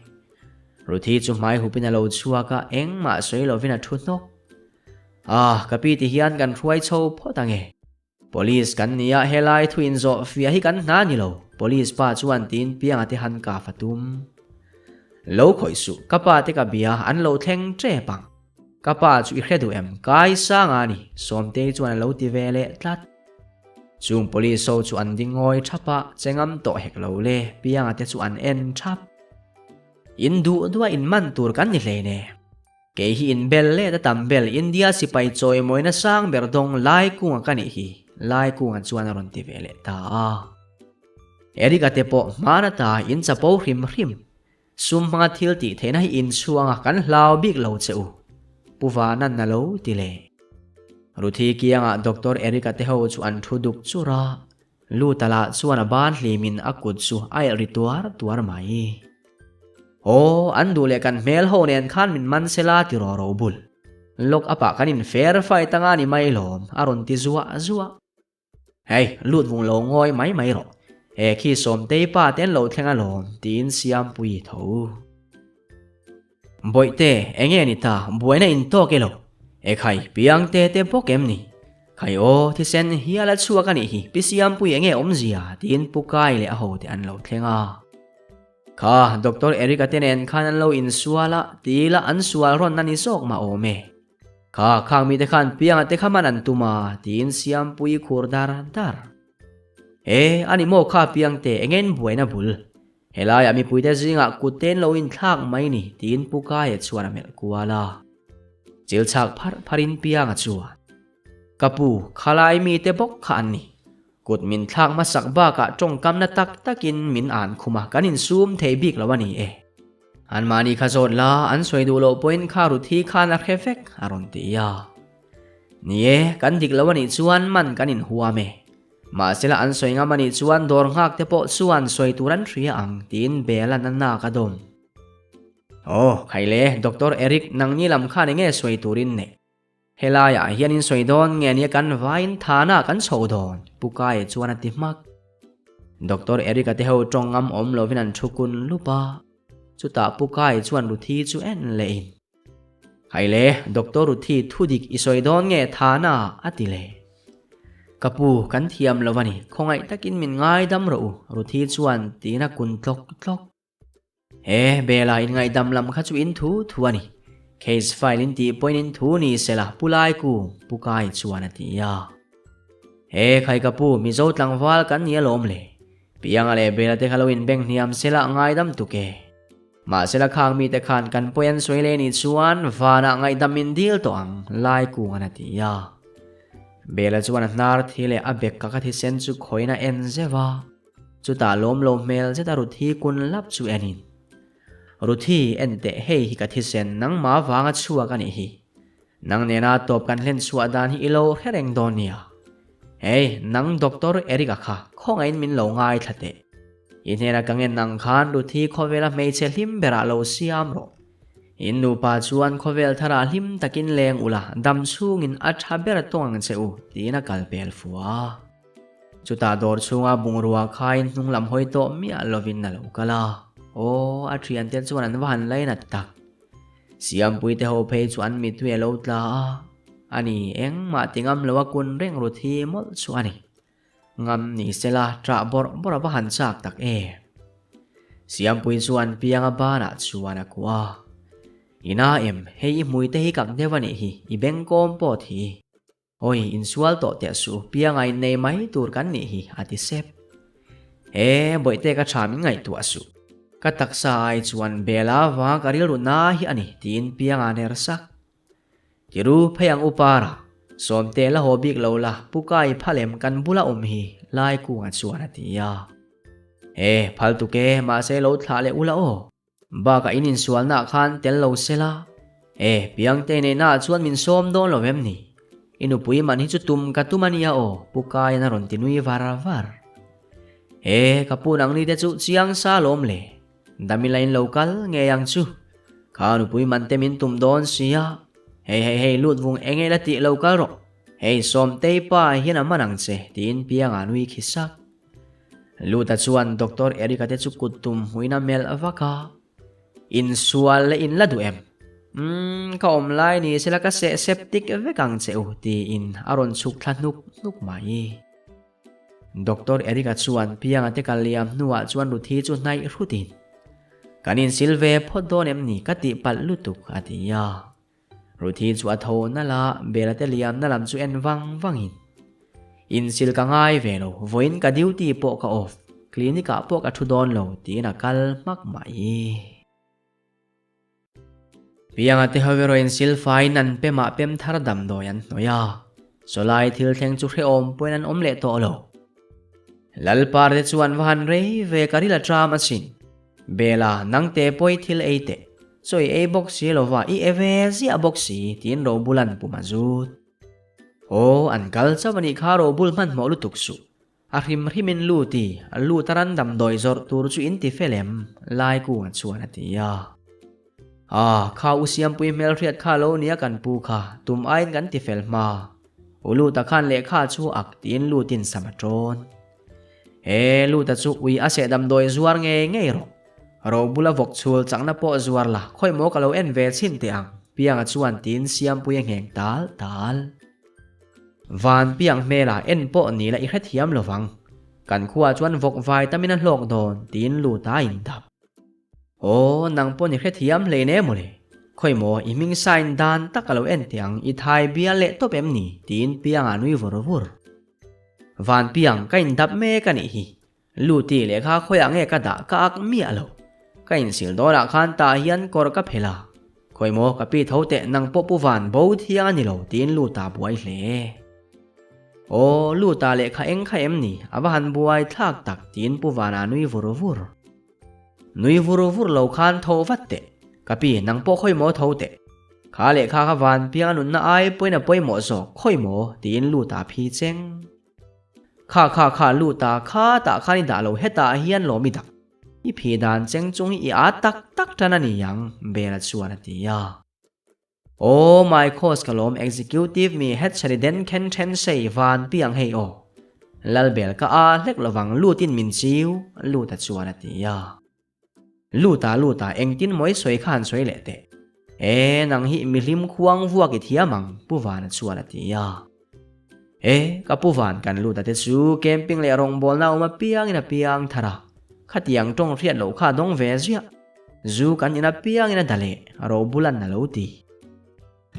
Speaker 1: Ruthi chu hmai hupin a lo chhuak a, engmah sawi lovin a thu hnawk. Ah, ka pi ti hian kan hruai chho phawt ange. Police kan nia helai thu inzawh fia hi kan hna ni lo. Police pa chuan tiin pianga te han kaf a tum. Lo khawih suh, ka pa te ka bia an lo thleng tep ang. Ka pa chu i hre duh em? Kai sang a ni, Sawmtei chuan a lo ti ve leh tlat. Chung police ho chu an ding ngawi thap a, che ngam tawh hek lo le, pianga te chu an en thap. In duh duh a in man tur kan ni hlei ne. Kei hi in bel let a tam bel India sipai chawimawina sang ber dawng Lai Kunga ka nih hi, Lai Kunga chuan a rawn ti ve leh ta a. Eric-a te pawh hman ata in chapo hrim hrim. Sum hmanga thil tih theihna hi in chhuang a kan hlau bik lo che u. Pu Vanan a lo ti leh. Ruthi kiangah Doctor Eric-a te ho chu an thu duk chur a, Luta lah chuan a ban hlimin a kut chu a elh ri tuar tuar mai. Aw, an duh leh kan hmel ho nen khan min man sela ti rawh ro bul. Lock up ah kan in fair fight anga ni mai lawm, a rawn ti zuah zuah. Hei, lut vung lo ngawi mai mai rawh. He khi Sawmtei pa te an lo thleng alawm, tiin Siampuii tho. Bawihte, enge ni ta, buaina in tawk elo? E khai, piang te te bawk em ni? Khai aw, thisen hial a chhuak a nih hi, Pi Siampui enge awmzia? tiin Pu Kai leh a hote an lo thleng a. Kha, Doctor Eric-a te nen khan an lo insual a, ti ila an sual rawn na ni zawk mah awm e. Kha, khang mite khan pianga te kha man an tum a, tiin Siampui khur dar dar. E, a ni maw kha piangte, enge in buaina bul? Helaiah mipuite zingah kut te an lo inthlak mai ni tiin Pu Kaia chuan a melh kual a. Chil chhak pharh pharhin Pianga chuan, Ka pu, khalai mite bawk kha an ni. Kut min thlak hmasak bakah tawngkamna tak takin min an khum a, kan insum thei bik lo a ni e. Anmahni kha zawt la, an sawi duh loh pawhin kha Ruthi khan a hre vek, a rawn ti a. Ni e, kan dik lo a nih chuan man kan inhuam e. Mahsela an sawi ngam a nih chuan dawr nghak te pawh chuan sawi tur an hria ang tiin Bela'n a nak a dawm. Aw, khai le, Doctor Eric nangni lam khan enge sawi turin neih? Helaiah hian in sawi dawn nge nia kan vaiin thana kan chho dawn, Pu Kaia chuan a ti hmak. Doctor Eric-a te ho tawng ngam awm lovin an thu kun lup a, chutah Pu Kaia chuan Ruthi chu en lehin. Hai le, Doctor Ruthi thu dik i sawi dawn nge thana a ti le. Ka pu, kan thiam lo a ni, khawngaih takin min ngaidam rawh u, Ruthi chuan tiin a kun tlawk tlawk. He, Bela in ngaihdam lam kha chu in thu thu a ni. Case file in tih pawhin in thu ni sela Pu Laiku, Pu Kai chuan a ti a. He, khai ka pu, Mizo tlangval kan ni alawm le. Pianga leh Bela te kha lo inbeng hniam sela ngaidam tuk e. Mahsela khang mite khan kan pawi an sawi leh nih chuan vanah ngaihdam in dil tawh ang, Laikungan a ti a. Bela chuan a hnar thi leh a bek ka ka thisen chu khawiin a en zeuh a. Chutah lawm lo hmel zeta Ruthi kun lap chu en in, Ruthi, en teh hei hi ka thisen nangmah vanga chhuak a nih hi. Nang nena tawp kan hlen chhuah dan hi i lo hre reng dawn nia. Hei, nang Doctor Eric-a kha khawngaihin min lo ngaithla teh. I hnena ka ngen ang khan Ruthi khawvela hmeichhe hlim berah lo siam rawh. In nupa chuan khawvel tharah hlim takin leng ula dam chhungin a tha ber tawng ang che u, tiin a kal pel fua. Chutah dawr chhunga bungrua khain hnung lam hawi tawh miah lovin a lo kal a. Aw, a thiante chuan an va han lainat tak. Siampuite ho phei chu an mittui a lo tla a. Ani, engmah ti ngam lo a kun reng Ruthi mawlh chu a ni. Ngam ni sela ṭah bawrh bawrh a va han chak tak em. Siampui chuan pianga banah chuan a kuah a. Ina em, hei i hmuite hi kak deuh a nih hi, i bengkawm pawh thi. Awi, insual tawh teh suh, pianga innei mai tur kan nih hi, a ti sep. He, bawihte ka tha min ngaihtuah suh. Ka taksa ai chuan Bela vanga ka rilru na hi a ni, tiin pianga ner sak. Tiru, phei ang upara, Sawmte la haw bik lo la, Pu Kai phalem kan bula awm hi, Laikunga chuan a ti a. He, phal tuk e, mahse lo thlah leh ula aw. Bakah in insualnaah khan tel lo se la, E, Piangte neihnaah chuan min sawm dawn lo em ni? I nupui man hi chu tum ka tum a nia aw, Pu Kaian a rawn ti nui var var. E, ka pu nangni te chu chiang sa lawm le, Damila in lo kal ngei ang chu. Kha nupui man te min tum dawn sia, hei hei hei lut vung eng ela tih lo kal rawh, hei Sawmtei pa hian a man ang che, tiin Pianga nui khi sak. Luta chuan Doctor Eric-a te chu kut tum hmuin a melh vak a, Insual leh in la duh em? Umm, ka awm lai ni sela ka seh septic vek ang che u, tiin a rawn chhuk thla hnuk hnuk mai. Doctor Eric-a chuan Pianga te kal liam hnuah chuan Ruthi chu hnaih hrutin, Kan insil ve phawt dawn em ni ka tih palh lutuk, a ti a. Ruthi chu a tho nalh a, Bela te liamna lam chu en vang vangin, Insil ka ngai ve lo, vawiin ka duty pawh ka off, clinic ah pawh ka thu dawn lo, tiin a kal hmak mai. Pianga te ho erawh insil faiin an pemah pem thar damdawi an hnawih a, sawlai thil thleng chu hrehawm pawhin an awm leh tawh lo. Lalpar te chuan va han rei ve ka ril a ṭam asin. Bela, nang te pawh i thil ei teh. Chaw i ei bawk si lova, i e ve ziah bawk si, tiin Robula'n pum a zut. Aw, an kal chauh a nih kha Robul hmanhmawh lutuk suh. A hrim hrimin lut i, lut a ran damdawi zawrh tur chu in ti fel em? Lai Kunga chuan a ti a. Ah, kha u Siampui hmelhriat kha lo nia kan pu kha, tum aiin kan ti fel hma. U Luta khan lehkha chu ak tiin lutin sam a ṭawn. He Luta chu ui a seh damdawi zuar ngei ngei rawh. Ro bula vawk chhul chakna pawh zuar la, khawimaw ka lo en ve chhin teh ang, Pianga chuan tiin Siampui a ngheng tal tal. Van piang hmela en pawh ni la i hrethiam lo vang. Kan khuaah chuan vawk vai tamin a hlawk dawn tiin lut a indap. Aw, nang pawh ni hrethiam hlei ne mawle. Khawi maw, i hming sign dan tak a lo en teh ang, i thai bial leh tawp em ni? tiin piangah nui vur vur. Van piang, ka indap mek a nih hi. Luti lehkha khawiah nge ka dah ka ak miah lo. Ka insil dawnah khan tah hian kawr ka phelh a. Khawi maw ka pi tho teh nang pawh pu van bo thiang a ni lo tiin Luta buai hle. Aw Luta lehkha eng kha em ni a va han buai thlak tak tiin pu Vana nui vur vur. Nui vur vur lo khan tho vat teh. Ka pi nang pawh khawi maw tho teh. Kha lehkha kha van piang a nunna ai pawhin a pawimawh zawk khawi maw tiin Luta phi cheng. Kha kha kha lut a, kha tah khan i dah lo hetah hian lawm i dah. I phih dan cheng chung hi i â tak tak tan a ni ang, Bela chuan a ti a. Aw my course ka lawm executive mi head den khen then sei van pi ang hei aw. Lalbel ka â hlek lovang lutin min chiu, Luta chuan a ti a. Luta luta engtin maw i sawi kha han sawi leh teh. E, nang hi mihlim khuang vuak i thiam ang, Pu Vana chuan a ti a. E, ka Pu Van kan luta te chu camping leh rawngbawlna awm apiangin a piang thar a, khatiang tawng hriat loh kha a dawng ve ziah. Zu kan in apiangin a da leh, Robulan a lo ti.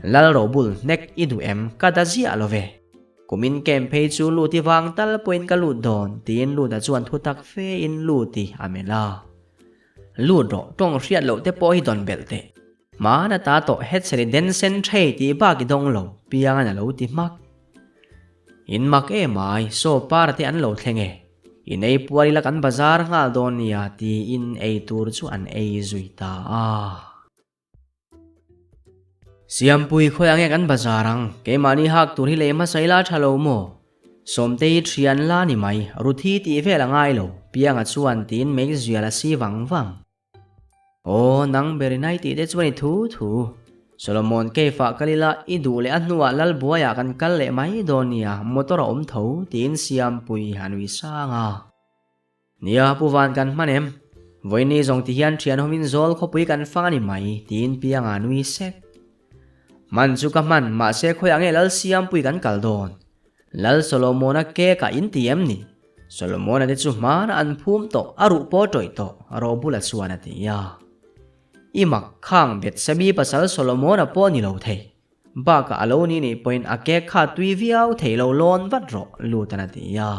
Speaker 1: Lal Robul hnek i duh em? Ka da ziah lo ve. Kumin camp phei chu lut i vang tal pawhin ka lut dawn, tiin Luta chuan thu tak fe in lut i a melh a. Lut rawh, tawng hriat loh te pawh hi dawn belh teh. Hmana ta tawh hetchheri den sen thei tih bak i dawng lo, Piangan a lo ti hmak. In mak em ai, saw para te an lo thleng e. In ei puar ila kan bazar nghal dawn nia, tiin ei tur chu an ei zui ta a. Siampui khawiah nge kan bazar ang? Keimahni hak tur hi lei hmasa ila tha lo maw? Sawmtei thian la ni mai, Ruthi tih vel a ngai lo, Pianga chuan tiin meizial a si vang vang. Aw, nang Berinai tih te chuan i thu thu. Solomon cave ah kal ila i duh leh a hnuah Lalbuaiah kan kal leh mai dawn nia, motor a awm tho, tiin Siampui a nui sang a. Nia, Pu Van kan hman em? Vawiini zawng ti hian thianhawmin zawl khawpui kan fang a ni mai, tiin Pianga nui sek. Hman chu ka hman, mahse khawiah nge Lal Siampui kan kal dawn? Lal Solomona cake ah in ti em ni? Solomona te chu hmana an phum tawh, a ruh pawh tawih tawh, Robula chuan a ti a. I mak, khang Bethsebi pasal Solomona pawh ni lo thei. Bakah a lo ni nih pawhin a cake kha tui viau thei lo lawn vat rawh, Lutan a ti a.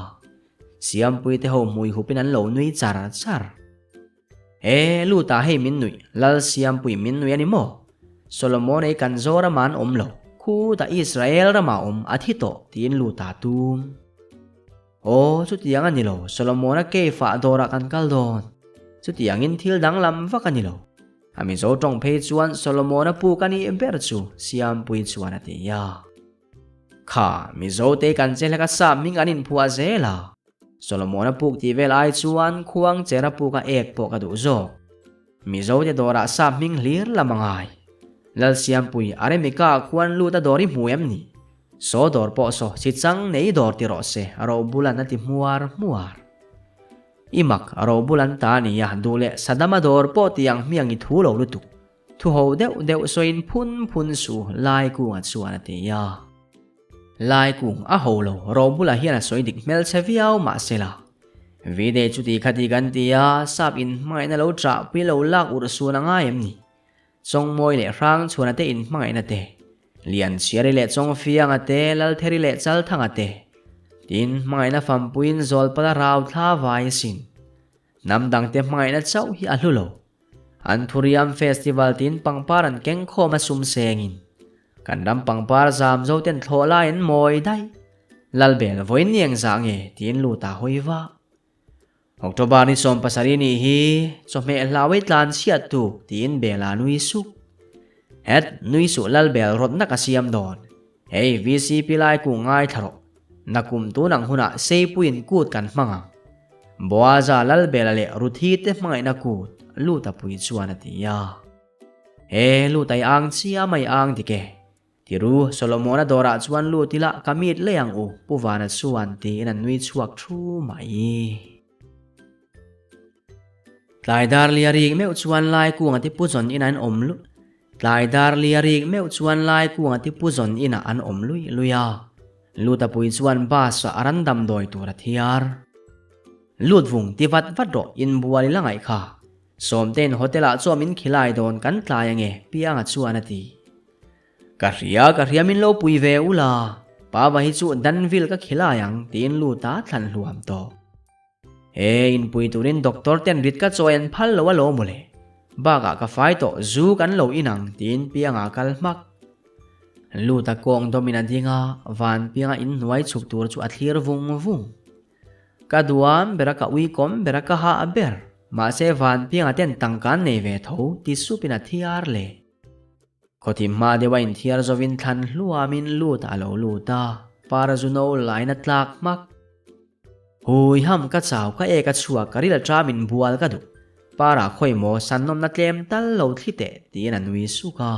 Speaker 1: Siampui te ho hmui hupin an lo nui char char. E, Luta hei min nuih, Lal Siampui min nuih a ni maw? Solomon ei kan Zoram ah an awm lo, khutah Israel ramah awm a thi tawh, tiin Luta a tum. Aw, chutiang a ni lo, Solomona cave ah dawrah kan kal dawn. Chutiangin thil danglam vak a ni lo. A Mizo tawng phei chuan Solomona puk a nih ber chu Siampui chuan a ti a. Kha, Mizo te kan che hlek a sap hming an inphuah zel a. Solomona puk tih vel ai chuan khuang chera puk a ek pawh ka duh zawk. Mizo te dawrah sap hming hlir lam a ngai. Lalsiampui, Aremika khuan lut a dawr i hmu em ni? Saw dawr pawh saw, si chang nei dawr ti rawh se, Robulan a ti hmuar hmuar. I mak, Robulan ta a ni a, duh leh Sadama dawr pawh ti ang hmiang i thu lo lutuk. Thu ho deuh deuh sawiin phun phun su, Laikunga chuan a ti a. Laikung a ho lo, Robula hian a sawi dik hmelchhe viau mahsela. V-day chuti khati kan ti a, sap inhmangaihna lo ṭahpui lo lak urh sun a ngai em ni? Chawngmawi leh Hrangchhuana te inhmangaihna te, Lianchhiari leh Chawngfianga te, Laltheri leh Chalthanga te, tin hmangaihna fampuiin Zawlpala rau thla vai asin. Hnam dangte hmangaihna chauh hi a hlu lo. An Thuriam Festival tiin pangpar an keng khawm a sum sengin. Kan ram pangpar zam zo ten thlawh lai an mawi daih. Lalbel vawiin ni engzah nge tiin lut a hawi vah. October ni 70 nih hi chawhmeh hlauei tlan chhiat tuk tiin Bela nui suk. Het, nui suh Lalbel rawtna ka siam dawn. Hei VCP lai kung ngaithla rawh. Nakum tun ang hunah Seipuiin kut kan hmang ang. Boaza Lalbela leh Ruthi te hmangaihna kut Luta pui chuan a ti a. He Luta i ang chiam a i ang dik e. Tiru, Solomona dawrah chuan lut ila ka meet leh ang u, Pu Vana chuan tiin a nui chhuak thu mai. Tlai dar lia rik meuh chuan lai kunga ti pu zawn inah an awm luih Tlai dar lia rik meuh chuan lai kunga ti pu zawn inah an awm luih luih a. Lutapui chuan bus ah a ran damdawi tur a thiar. Lut vung ti vat vat rawh inbual ila ngaih kha. Sawmtein hotel ah chuan min khilai dawn kan tlai ange Pianga chuan a ti. Ka hria ka hria min lo pui ve ula Pava hi chu Danville ka khilai ang tiin Luta thlan hluam tawh. He inpui turin doctor ten rit ka chawi an phal lo alawm mawle. Bakah ka fai tawh zu kan lo in ang tiin Pianga kal hmak. Lut a kawng dawmin a ding a, van Pianga inhnuai chhuk tur chu a thlir vung vung. Ka duam ber a ka uikawm ber a ka hah ber. Mahse van Pianga ten tangka an nei ve tho ti supin a thiar leh. Khawthim hma deuh a inthiar zovin thlan hluamin lut a lo lut a, para zu no lain a tlak hmak. Hui ham ka chau ka ek a chhuak ka ril a ṭam in bual ka duh. Para khawi maw san nawmna tlem tal lo thli teh tiin a nui suk a.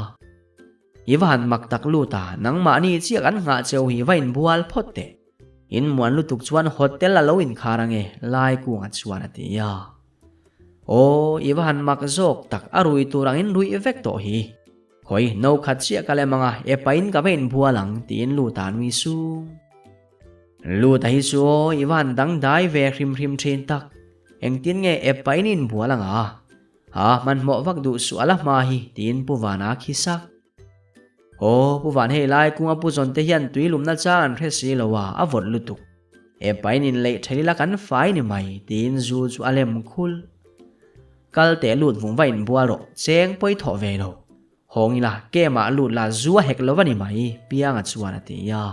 Speaker 1: I va han mak tak lut a, nangmahni chiah kan nghah cheu hi va inbual phawt teh. In muan lutuk chuan hotel a lo inkhar ange lai kungah chuan a ti a. Aw, i va han mak zawk tak a rui tur angin ruih vek tawh hi. Khawi, no khat chiah ka lem anga e pain ka va inbual ang tiin lut a nui sung. Luta hi chu aw i van dangdai ve hrim hrim thin tak. Engtin nge app pahin i inbual ang a? Ha, hmanhmawh vak duh suh ala hma hi, tiin Pu Vana khi sak. Aw, Pu Van hei lai kunga Pu Zawn te hian tui lumna chang an hre si lo a, a vawt lutuk. App pahin inleih ṭhen ila kan fai ni mai, tiin zu chu a lem khul. Kal teh lut vung va inbual rawh, cheng pawi thawh ve lo. Hawng ila, kemah lut la zu a hek lo va ni mai, Pianga chuan a ti a.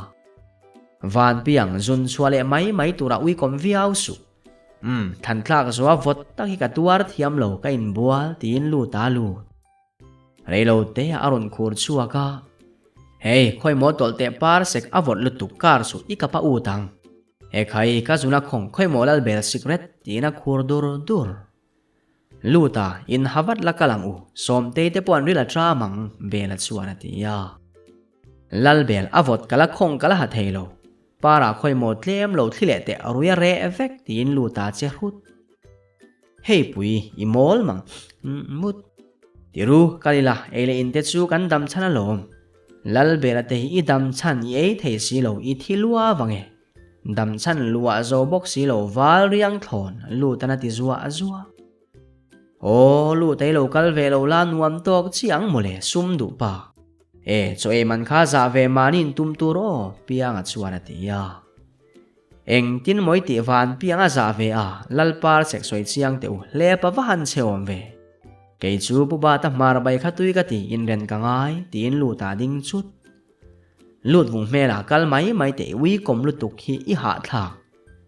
Speaker 1: Van Piang, zun chhuah leh mai mai turah uikawm viau suh. Umm, than tlak zuah vawt tak hi ka tuar thiam lo, ka inbual, tiin lut a lut. Reilo te a rawn khur chhuak a. Hei, khawi maw tawlh teh par sek a vawt lutuk kar suh i ka pa ut ang. He khai, ka zun a khawng khawi maw lal bel sikret, tiin a khur dur dur. Lut a, in ha vat la kal ang u, Sawmtei te pawh an ril a ṭam ang, Bela chuan a ti a. Lalbel a vawt ka la khawng ka la ha thei lo, Parah khawi maw tlem lo thli leh teh rui a reh vek tiin Lut a che hrut. Hei pui, i mawl mang mut. Tiru, kal ila, ei leh in te chu kan dam chhan alawm. Lalbela te hi i dam chhan i ei thei si lo, i thi lua vang e. Dam chhan luah zo bawk si lo val riang thlawn lut an a ti zuah zuah. Aw lut ei lo kal ve lo la nuam tawk chiah ang mawle sum duh pa. E chaw ei man kha zah ve mahni in tum tur aw Pianga chuan a ti a. Engtin mawi tih van Pianga zah ve a Lalpar chek sawi chiang teh u hlepa va han che awm ve. Kei chu Pu Bata hmar bai kha tui ka ti inren ka ngai tiin lut ah ding chut. Lut vung hmelah kal mai mai teh i uikawm lutuk hi i hahthlak.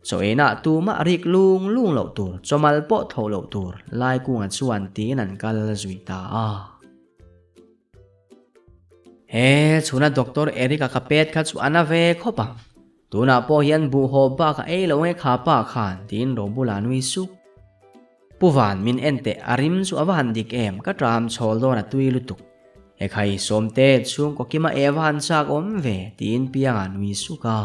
Speaker 1: Chaw einah tumah rik lung lung loh tur, chawmal pawh tho loh tur, Laikunga chuan tiin an kal zui ta a. He chhuna Doctor Eric-a ka pet kha chu a na ve khawp ang. Tunah pawh hian buhhaw bak a ei lo nge kha pa khan, tiin Robula nui suk. Pu Van, min en teh, a rim chu a va han dik em, ka tram chhawl dawn a tui lutuk. Ekhai, Sawmte, chhungkaw kima e va han chak awm ve, tiin Pianga nui suk a.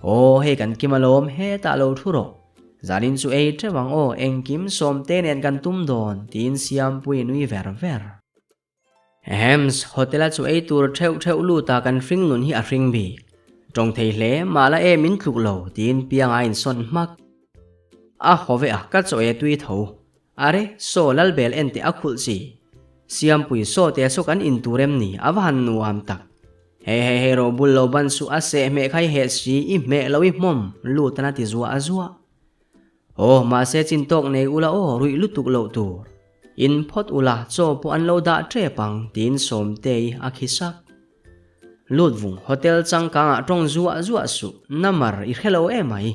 Speaker 1: Aw, hei kan kim alawm, hetah lo thu rawh. Zanin chu ei teuh ang aw, engkim Sawmte nen kan tum dawn, tiin Siampuii nui ver ver. Hems, hotel-a chu ei tur theuh theuh lut a kan hring nun hi a hring bik. Tawng thei hle mah la em in tluk lo tiin pianga in sawn hmak. A haw ve a ka chaw e tui tho. Are, saw Lalbel en teh a khulh chi. Siampui saw te saw kan in tur em ni a va han nuam tak. Hei hei hei ro bul lo ban suh a seh hmeh kha i heh si i hmeh lo i hmawm lut an a ti zuah a zuah. Aw, mahse chin tawk nei ula aw ruih lutuk loh tur. In phawt ula chaw pawh an lo dah tep ang tiin Sawmtei a khi sak. Lut vung hotel changkangah tawng zuah zuah suh, namar i hre lo emai.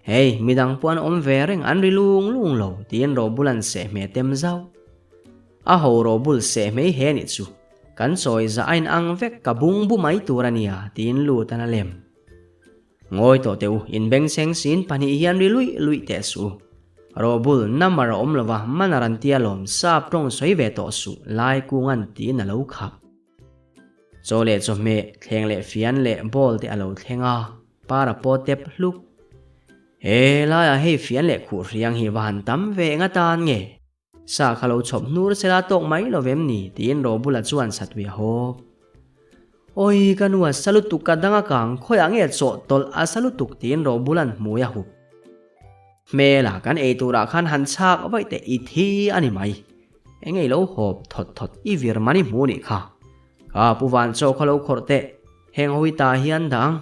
Speaker 1: Hei, midang pawh an awm ve reng an ri lung lung lo tiin Robul an seh hmeh tem zauh. A ho Robul seh hmei he nih chu, kan chawi zah a inang vek ka bung bu mai tur a nia tiin lut an a lem. Ngawi tawh teh u, inbengchheng sin pahnih hian ri luih luih teh suh u. Robul, namar a awm lova, manar an tia lawm, sap tawng sawi ve tawh suh, lai kung an tiin a lo khap. Chaw leh chawhmeh, thleng leh fian leh bowl te a lo thleng a, para pawh tep hluk. He laiah hei fian leh khuh hriang hi va han tam ve eng atan nge? Sa kha lo chhawp hnur sela tawk mai lo vem ni tiin Robula chuan satui a hawp. Awi ka nu a sa lutuk ka dang a kang khawiah nge chawh tawlh a sa lutuk tiin Robula'n hmui a hup. Hmela kan ei turah khan han chhak vaih teh i thi a ni mai. Eng ei lo hawp thawt thawt i vir mani hmu nih kha. Ka pu van chaw kha lo khawrh teh heng hawi ta hian dang.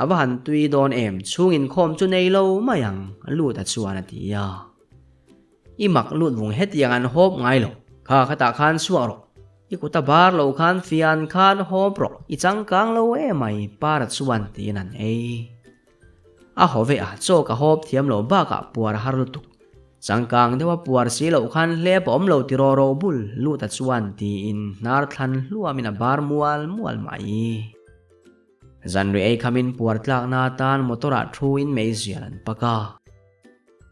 Speaker 1: A va han tui dawn em chhung inkhawm chu nei lo mai ang lut a chuan a ti a. I mak lut vung hetiang an hawp ngai lo kha khatah khan chhuak rawh i kut a bar lo khan fian khan hawp rawh i changkang lo emai para chuan tiin an ei. A haw ve a chaw ka hawp thiam lo bakah puar a har lutuk. Changkang deuha puar si loh khan hlep a awm lo ti rawh ro bul lut a chuan tiin hnar thlan hluamin a bar mual mual mai. Zanri ei khamin puar tlakna atan motor ah thu in mei zial an pak a.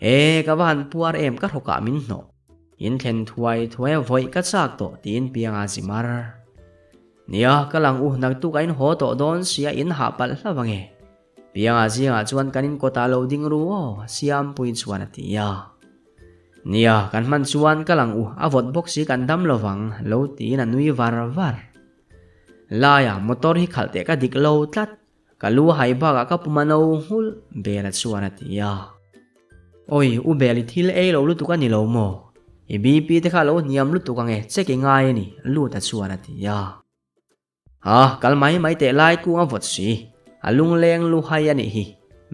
Speaker 1: E, ka va han puar em ka hrawkah min hnawh. In thlen thuai thuai a vawih ka chak tawh tiin pianga zi mar. Nia, ka lang u naktuk a in haw tawh dawn sia in hah palh hlauh ange. Pianga zingah chuan kan in kawtah lo ding ru aw, Siampui chuan a ti a. Nia, kan hman chuan ka lang u a vawt bawk si kan dam lovang lo tiin a nui var var. Laia motor hi khalh teh ka dik lo tlat, ka lu a hai bakah ka pum a no nghulh, Bela chuan a ti a. Awi, u Bel i thil ei lo lutuk a ni lo maw? I BP te kha lo hniam lutuk ang e, check i ngai a ni, Luta chuan a ti a. Ha, kal mai mai teh lai kung a vawt si, a lungleng lu hai a nih hi,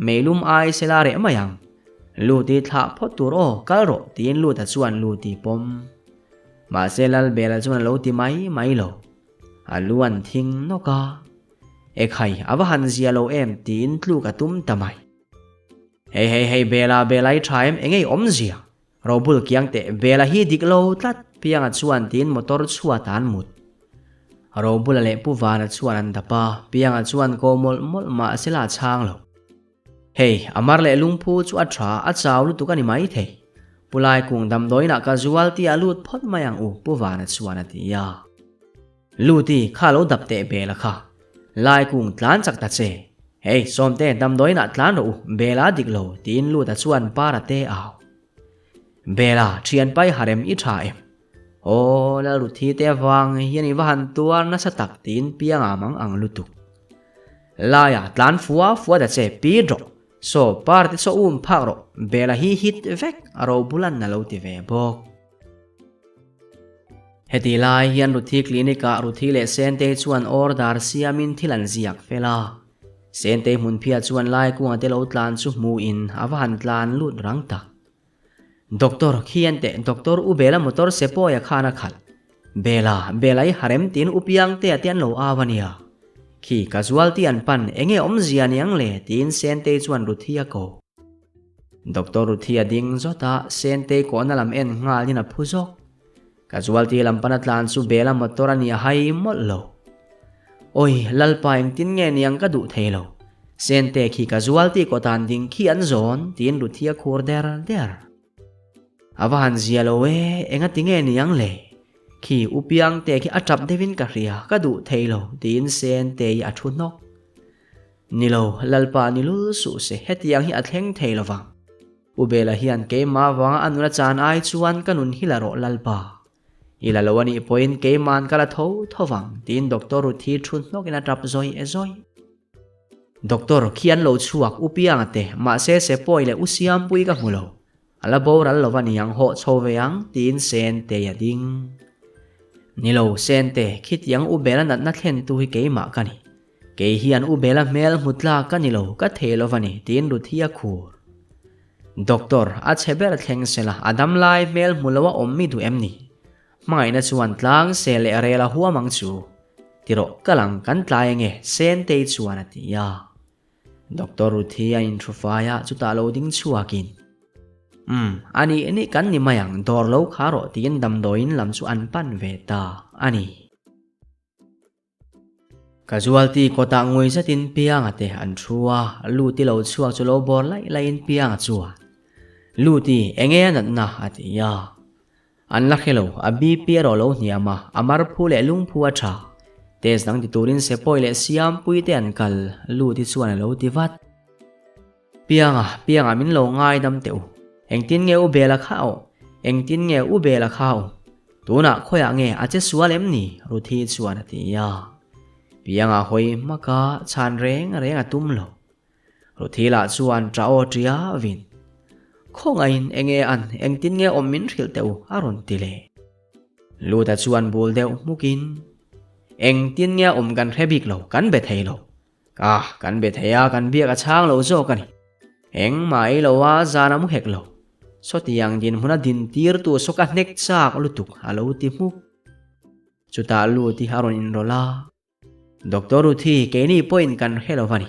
Speaker 1: meilum ai sela reh mai ang. Luti thlah phawt tur aw, kal rawh, tiin Luta chuan Luti pawm. Mahse Lalbela chuan a lo ti mai mai lo. A lu an thing nawk a. Ekhai, a va han zia lo em tiin tluk a tum ta mai. Hei hei hei Bela, Bela i tha em, engei awmzia? Robul kiang teh, Bela hi dik lo tlat, Pianga chuan tiin motor chhuat ah an mut. Robula leh Pu Vana chuan an dap a, Pianga chuan ko mawlh mawlh mahse la a chhang lo. Hei, a mar leh lungphu chu a tha, a chau lutuk a ni mai thei. Pu Laikung damdawiinah ka zual tih a lut phawt mai ang u, Pu Vana chuan a ti a. Luti, kha lo dap teh Bela kha. Laikung tlan chak ta che. Hei, Sawmte, damdawiinah tlan rawh u, Bela a dik lo, tiin Luta chuan para te au. Bela, thianpai harem i tha em? Aw, Lalruthi te avang hian i va han tuar nasa tak tiin pianga mang ang lutuk. Laia tlan fua fua ta che pi rawh, saw par te saw um phak rawh, Bela hi hit vek a ro bulan a lo ti ve bawk. Heti lai hian Ruthi clinic ah Ruthi leh Sentei chuan order siamin thil an ziak fel a. Sentei hmunphia chuan Laikunga te lo tlan chu hmuhin a va han tlan lut rang tak. Doctor, khi an teh, Doctor U Bela motor se pawia khan a khalh. Bela, Bela i harem tiin U Piangtea te an lo au a nia. Khi casualty an pan, enge awmzia niang le? tiin Sentei chuan Ruthi a ko. Doctor Ruthi a ding zawt a, Sentei kawhna lam en nghalin a phu zawk. Casualty lam pana tlan chu Bela motor a nia hai mawlh lo. Awi, Lalpa engtin nge niang ka duh thei lo. Sente khi casualty kawtan ding khi an zawn, tiin Ruthi a khur der der. A va han zia lo e, enga ti nge niang le? Khi U Piangte khi a tap deuhin ka hria, ka duh thei lo, tiin Sente hi a thu hnawk. Ni lo, Lalpa ni lul suh se, hetiang hi a thleng thei lo vang. U Bela hian keimah vanga a nun a chan ai chuan ka nun hi la rawh Lalpa. I la lo a nih pawhin keima'n ka la tho tho vang, tiin Doctor Ruthi thu hnawkin a tap zawi e zawi. Doctor khi an lo chhuak u pianga te mahse se pawi leh u siampui ka hmu lo. A la boral lo va niang hawh chho ve ang tiin Sentei a ding. Ni lo Sente, khitiang u bela natna thlentu hi keimah ka ni. Kei hian u bela hmel hmu tlak ka ni lo, ka thei lo va ni tiin Ruthi a khur. Doctor, a chhe ber thleng sela a damlai hmel hmu lo a awm mi duh em ni? Hmangaihna chuan tlang se leh rel a huam ang chu. Tirawh ka lang kan tlai ange Sentei chuan a ti a. Doctor Ruthi a inhru fai a chutah lo ding chhuakin Umm a nih nih kan ni mai ang dawr lo kha rawh tiin damdawiin lam chu an pan ve ta a ni. Casualty kawtah ngui zetin Pianga te an thu a, Luti lo chhuak chu lo bawr laih laihin Pianga chuan, Luti, enge a natna? a ti a. An la hre lo, a BP erawh lo hniam a, a mar phu leh lungphu a tha. Test dang ti turin Sepawi leh Siampui te an kal, Luti chuan a lo ti vat. Pianga, Pianga min lo ngaidam teh u. Engtin nge u Bela kha aw? Engtin nge u Bela kha aw? Tunah khawiah nge a che sual em ni? Ruthi chuan a ti a. Pianga hawi hmak a, chhan reng reng a tum lo. Ruthi lah chuan ṭah aw ṭia vin. Khawngaihin enge an, engtin nge awm min hrilh teh u? a rawn ti leh. Luta chuan bul deuh hmukin, Engtin nge awm kan hre bik lo, kan be thei lo. Ka kan be thei a, kan biak a chhang lo zawk a ni. Engmah ei lo a, zan a mu hek lo. Sawtiang dinhmun a din tirtu saw ka hnek chak lutuk a lo ti hmuk. Chutah lut hi a rawn inrawlh a. Doctor Ruthi, keini pawhin kan hre lo va ni.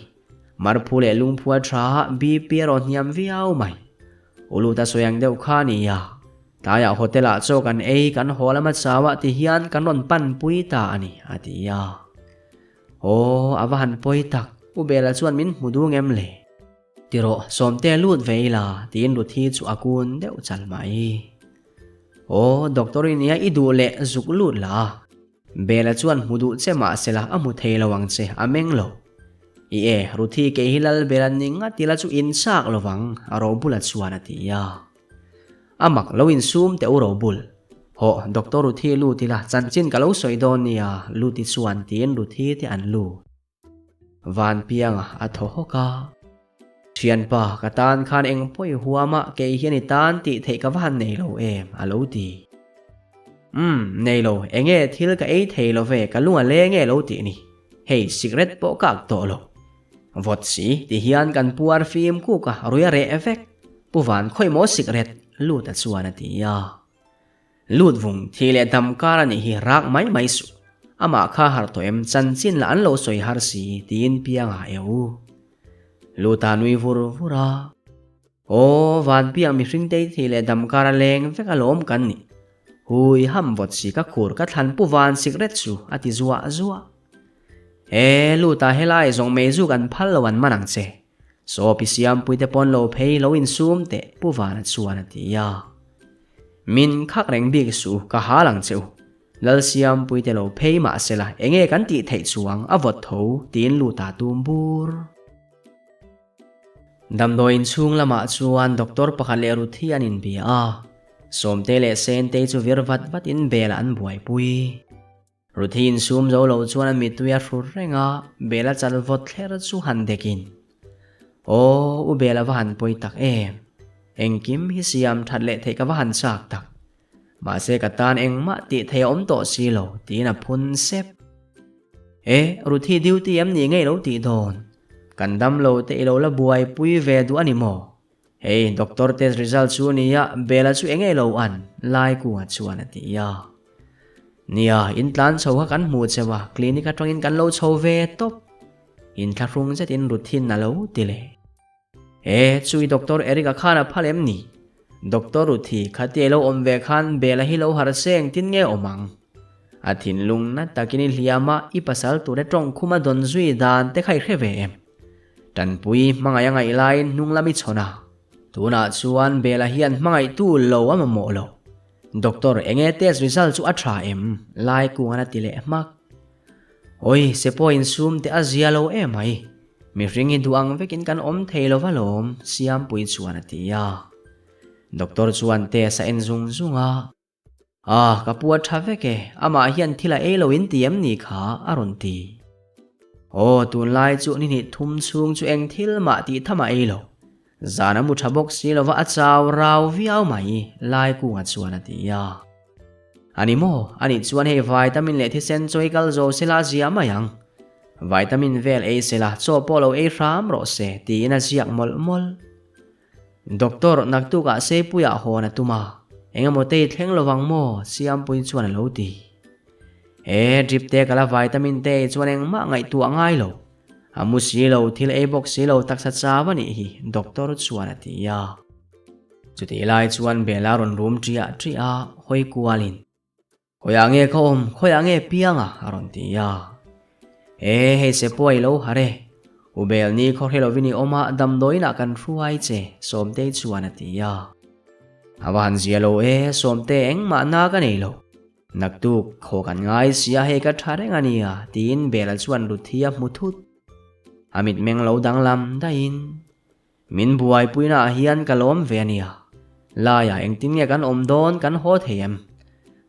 Speaker 1: Marphu leh lungphu a tha a, BP a rawn hniam viau mai. U lut a sawi ang deuh kha a ni a. Tlaiah hotel ah chaw kan ei, kan haw lama chau ah ti hian kan rawn panpui ta a ni, a ti a. Aw, a va han pawi tak, U Bela chuan min hmu dung em le? Ti rawh, Sawmte lut ve ila, tiin Ruthi chu a kun deuh chal mai. Aw, Doctor i nia i duh leh zuk lut la. Bela chuan hmu duh che mah sela a hmu thei lo ang che, a meng lo. I e, Ruthi kei hi Lal Bela ni ngat ila chu in chak lo vang, a Robula chuan a ti a. A mak lo insum teh u Robul. Hawh, Doctor Ruthi lut ila, chanchin ka lo sawi dawn nia, Luti chuan tiin Ruthi te an lut. Vanpianga a thaw hawk a. Thianpa, ka tan khan eng pawi huama kei hian i tan tih theih ka va han nei lo em, a lo ti. Umm, nei lo, enge thil ka ei thei lo ve, ka lung a leng e lo tih ni. Hei, cigarette pawh ka ak tawh lo. Vawt si, ti hian kan puar fim kuk a, rui a reh vek. Pu Van khawi maw sikret? Lut a chuan a ti a. Lut vung, thi leh dam kar a nih hi rak mai mai suh. Amah kha harh tawh em, chanchin lah an lo sawi har si, tiin piang a eu. Lut a nui vur vur a. Aw, Van piang mihring te thi leh dam kar a leng vek alawm kan nih. Hui ham vawt si ka khur ka thlan Pu Van sikret chu a ti zuah zuah. He luta helai zawng mei zu kan phal lo an man ang che. Saw pi Siampui te pawn lo phei lo insum teh Pu Vana chuan a ti a. Min khak reng bik suh ka hal ang che u. Lal Siampui te lo phei mah sela enge kan tih theih chuang a vawt tho tiin luta tum bur. Damdawi inchhung lamah chuan doctor pakhat leh Ruthi an inbia a. Sawmte leh Sentei chu vir vat vatin bel an buaipui. Ruthi insum zo lo chuan a mittui a hrur reng a, Bela chal vawt thler chu han dekin. Aw, u Bela va han pawi tak em! Engkim hi siam that leh theih ka va han chak tak. Mahse ka tan engmah tih theih a awm tawh si lo, tiin a phun sep. E, Ruthi duty em ni ngei lo tih dawn? Kan dam lo te i lo la buaipui ve duh a ni maw? Hei, doctor test result chu nia, Bela chu enge lo an? Lai kunga chuan a ti a. Nia, in tlan chho kha kan hmu cheu a, clinic atangin kan lo chho ve tawp. In thlahrung zetin Ruthin a lo ti leh. E, chui doctor Eric-a khan a phal em ni? Doctor Ruthi, khatia i lo awm ve khan Bela hi lo harh se engtin nge awm ang? A thinlung na takin i hliam a, i pasal ture tawngkhum a dawn zui dan te kha i hre ve em? Tanpui hmangaih a ngaih laiin hnung lam i chhawn a, tunah chuan Bela hian hmangaihtu lo a mamawh lo. Doctor, enge test result chu a tha em? Lai kungan a ti leh hmak. Awi, se pawh insum teh a zia lo emai. Mihring hi duh ang vekin kan awm thei lo va lawm, Siampui chuan a ti a. Doctor chuan test a en zung zung a. Ah, ka pu a tha vek e, amah hian thil a ei lo in ti em ni kha? a rawn ti. Aw, tunlai chu ni hnih thum chhung chu eng thil mah tih tham a ei lo. Zan a mu tha bawk si lova a chau rau viau mai, Laikunga chuan a ti a. A ni maw? A nih chuan hei vitamin leh thisen chawi kal zo sela a zia mai ang. Vitamin vel ei sela chaw pawh lo ei hram rawh se tiin a ziak mawlh mawlh. Doctor naktukah Seipuiah hawn a tum a, eng emaw tei thleng lovang maw? Siampui chuan a lo ti. E, drip te ka la vitamin te ei chuan engmah ngaihtuah ngai lo. A mu si lo, thil ei bawk si lo taksa chau a nih hi, doctor chuan a ti a. Chutih lai chuan Bella rawn rum ṭiah ṭiah a, hawi kualin, Khawiah nge ka awm, khawiah nge piang a? a rawn ti a. E, hei se pawh i lo harh e. U Bel ni khaw hre lovin i awm a, damdawiinah kan hruai che, Sawmtei chuan a ti a. A va han zia lo e, Sawmte engmah na ka nei lo. Naktuk, khaw kan ngai si a, hei ka ṭha reng a nia, tiin Bela chuan Ruthi a hmu thut. A mitmeng lo danglam daihin, Min buaipuina ah hian ka lawm ve a nia. Laiah engtin nge kan awm dawn kan haw thei em?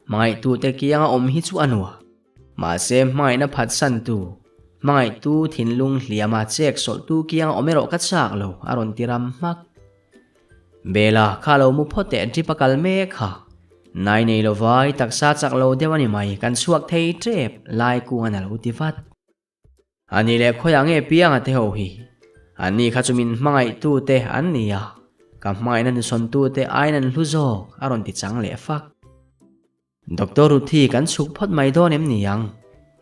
Speaker 1: Hmangaihtute kianga awm hi chu a nua. Mahse hmangaihna phatsantu, hmangaihtu thinlung hliama chek sawlhtu kianga awm erawh ka chak lo, a rawn ti ram hmak. Bela, kha lo mu phawt teh drip a kal mek kha. Nai nei lova i taksa chak lo deuh a ni mai, kan chhuak thei tep, lai kungan a lo ti vat. A ni leh khawiah nge pianga te ho hi? An ni kha chu min hmangaihtu te an ni a, ka hmangaihna nusawntu te aiin an hlu zawk, a rawn ti chang leh fak. Doctor Ruthi kan chhuk phawt mai dawn em ni ang?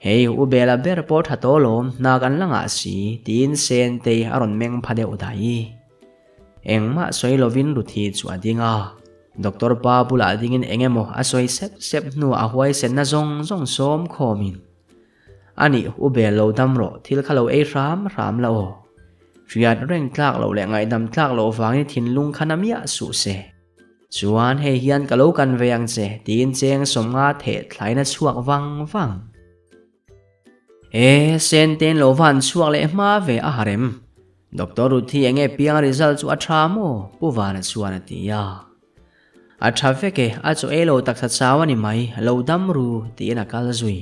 Speaker 1: Hei, U Bela ber pawh tha tawh lawm, hna kan la ngah si, tiin Sentei a rawn meng pha deuh daih. Engmah sawi lovin Ruthi chu a ding a, Doctor pa bulah dingin eng emaw a sawi sep sep hnuah a huaisenna zawng zawng sawm khawmin A nih, u bel lo dam rawh, thil kha lo ei hram hram la aw. Hriat reng tlak loh leh ngaihdam tlak loh vangin thinlung kha na miah suh se. Chuan hei hian ka lo kan ve ang che, tiin cheng sawmnga theh thlain a chhuak vang vang. E, Sentein lo va han chhuak leh hma ve a harem. Doctor Ruthi enge piang result chu a tha maw? Pu Vana chuan a ti a. A tha vek e, a chaw ei lo taksa chau a ni mai, lo dam ru, tiin a kal zui.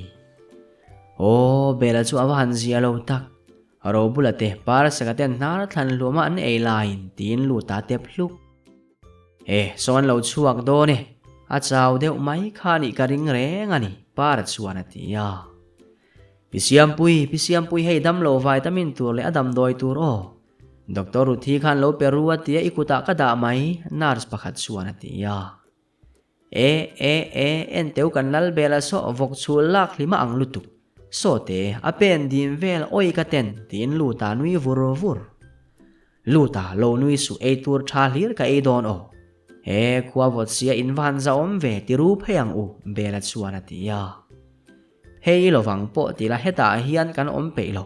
Speaker 1: Aw, Bela chu a va han zia lo tak. Robula te, Parsaka ten hnar thlan hluama an ei laiin, tiin lut a tep hluk. E, saw an lo chhuak dawn e, a chau deuh mai kha nih ka ring reng a ni, Para chuan a ti a. Pi Siampui, Pi Siampui hei damlo vitamin tur leh a damdawi tur aw. Doctor Ruthi khan lo pe ru a tia i kutah ka dah mai, nurse pakhat chuan a ti a. E, e, e, enteu kan lal bel a saw vawk chhul lak hlima ang lutuk. Sawte, a pen dim vel awi ka ten, tiin Luta nui vur vur. Luta, lo nui suh ei tur tha hlir ka ei dawn aw. E, khua vawt sia in va han zahawm ve, ti ru phei ang u, Bela chuan a ti a. Hei lovang pawh tila hetah hian kan awm peih lo.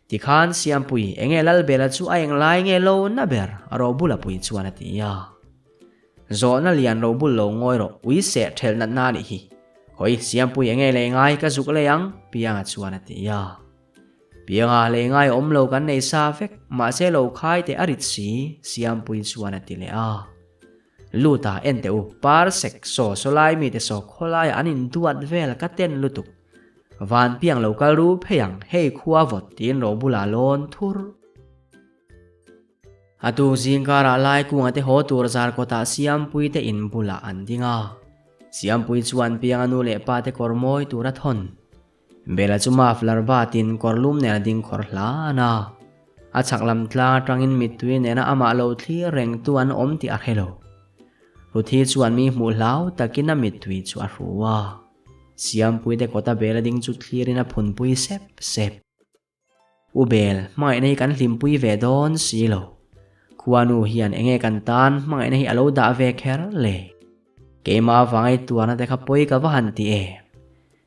Speaker 1: Tikhan Siampui, enge Lalbela chu a englai nge lo na ber? Robula pui chuan a ti a. Zawhna lian Robul lo ngawi rawh, ui seh thelh natna a nih hi. Khawi, Siampui enge lei ngai ka zuk lei ang? Pianga chuan a ti a. Pianga, lei ngai awm lo kan nei sa vek, mahse lo khai teh a rit si, Siampui chuan a ti leh a. Luta, en teh u, par sek saw saw lai mite saw khawlaiah an induat vel ka ten lutuk. Van piang lo kal ru phei ang, hei khua vawt tiin ro bulah lawn thur. A tu zingkarah lai kunga te haw tur zar kawtah Siampui te in bulah an ding a. Siampui chuan pianga nu leh pa te kawr mawi tur a thawn. Bela chu muffler batin kawr lum nen a ding khawr hlan a. A chhak lam tlang atangin mittui nena amah lo thlir reng tu an awm tih a hre lo. Ruthi chuan mi hmuh hlau takin a mittui chu a hru a. Siampuite kawta bel a ding chu thlirin a phunpui sep sep. U Bel, hmangaihna hi kan hlimpui ve dawn si lo. Khuanu hian enge kan tan hmangaihna hi a lo dah ve kher le? Keimah avanga i tuarna te kha pawi ka va han ti e.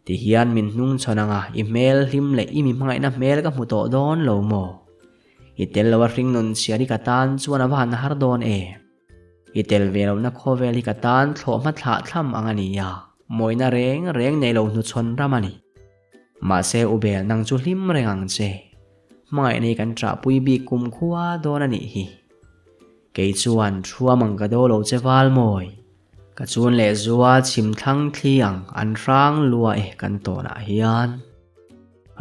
Speaker 1: Ti hian min hnung chhawn anga i hmel hlim leh i mi hmangaihna hmel ka hmu tawh dawn lo maw? I tel lo a hringnun chhiar hi ka tan chuan a va han har dawn e. I tel ve lohna khawvel hi ka tan thlawhhma thlah thlam ang a ni a, mawina reng reng nei lo hnuchhawn ram a ni. Mahse u Bel nang chu hlim reng ang che. Hmangaihna hi kan ṭahpui bik kum khua dawn a nih hi. Kei chuan thuam ang ka do lo che val mawi. Ka chun leh zua chhim thlang thli ang an hrang lua e kan tawnah hian.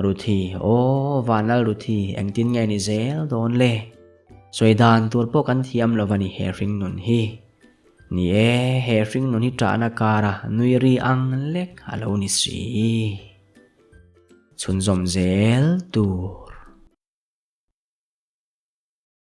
Speaker 1: Ruthi, aw Vanlal Ruthi, engtin nge ni zel dawn le? Sawi dan tur pawh kan thiam lo a ni he hringnun hi. Ni e, he hringnun hi ṭahna kara nui ri ang lek a lo ni si. Chhunzawm zel tur.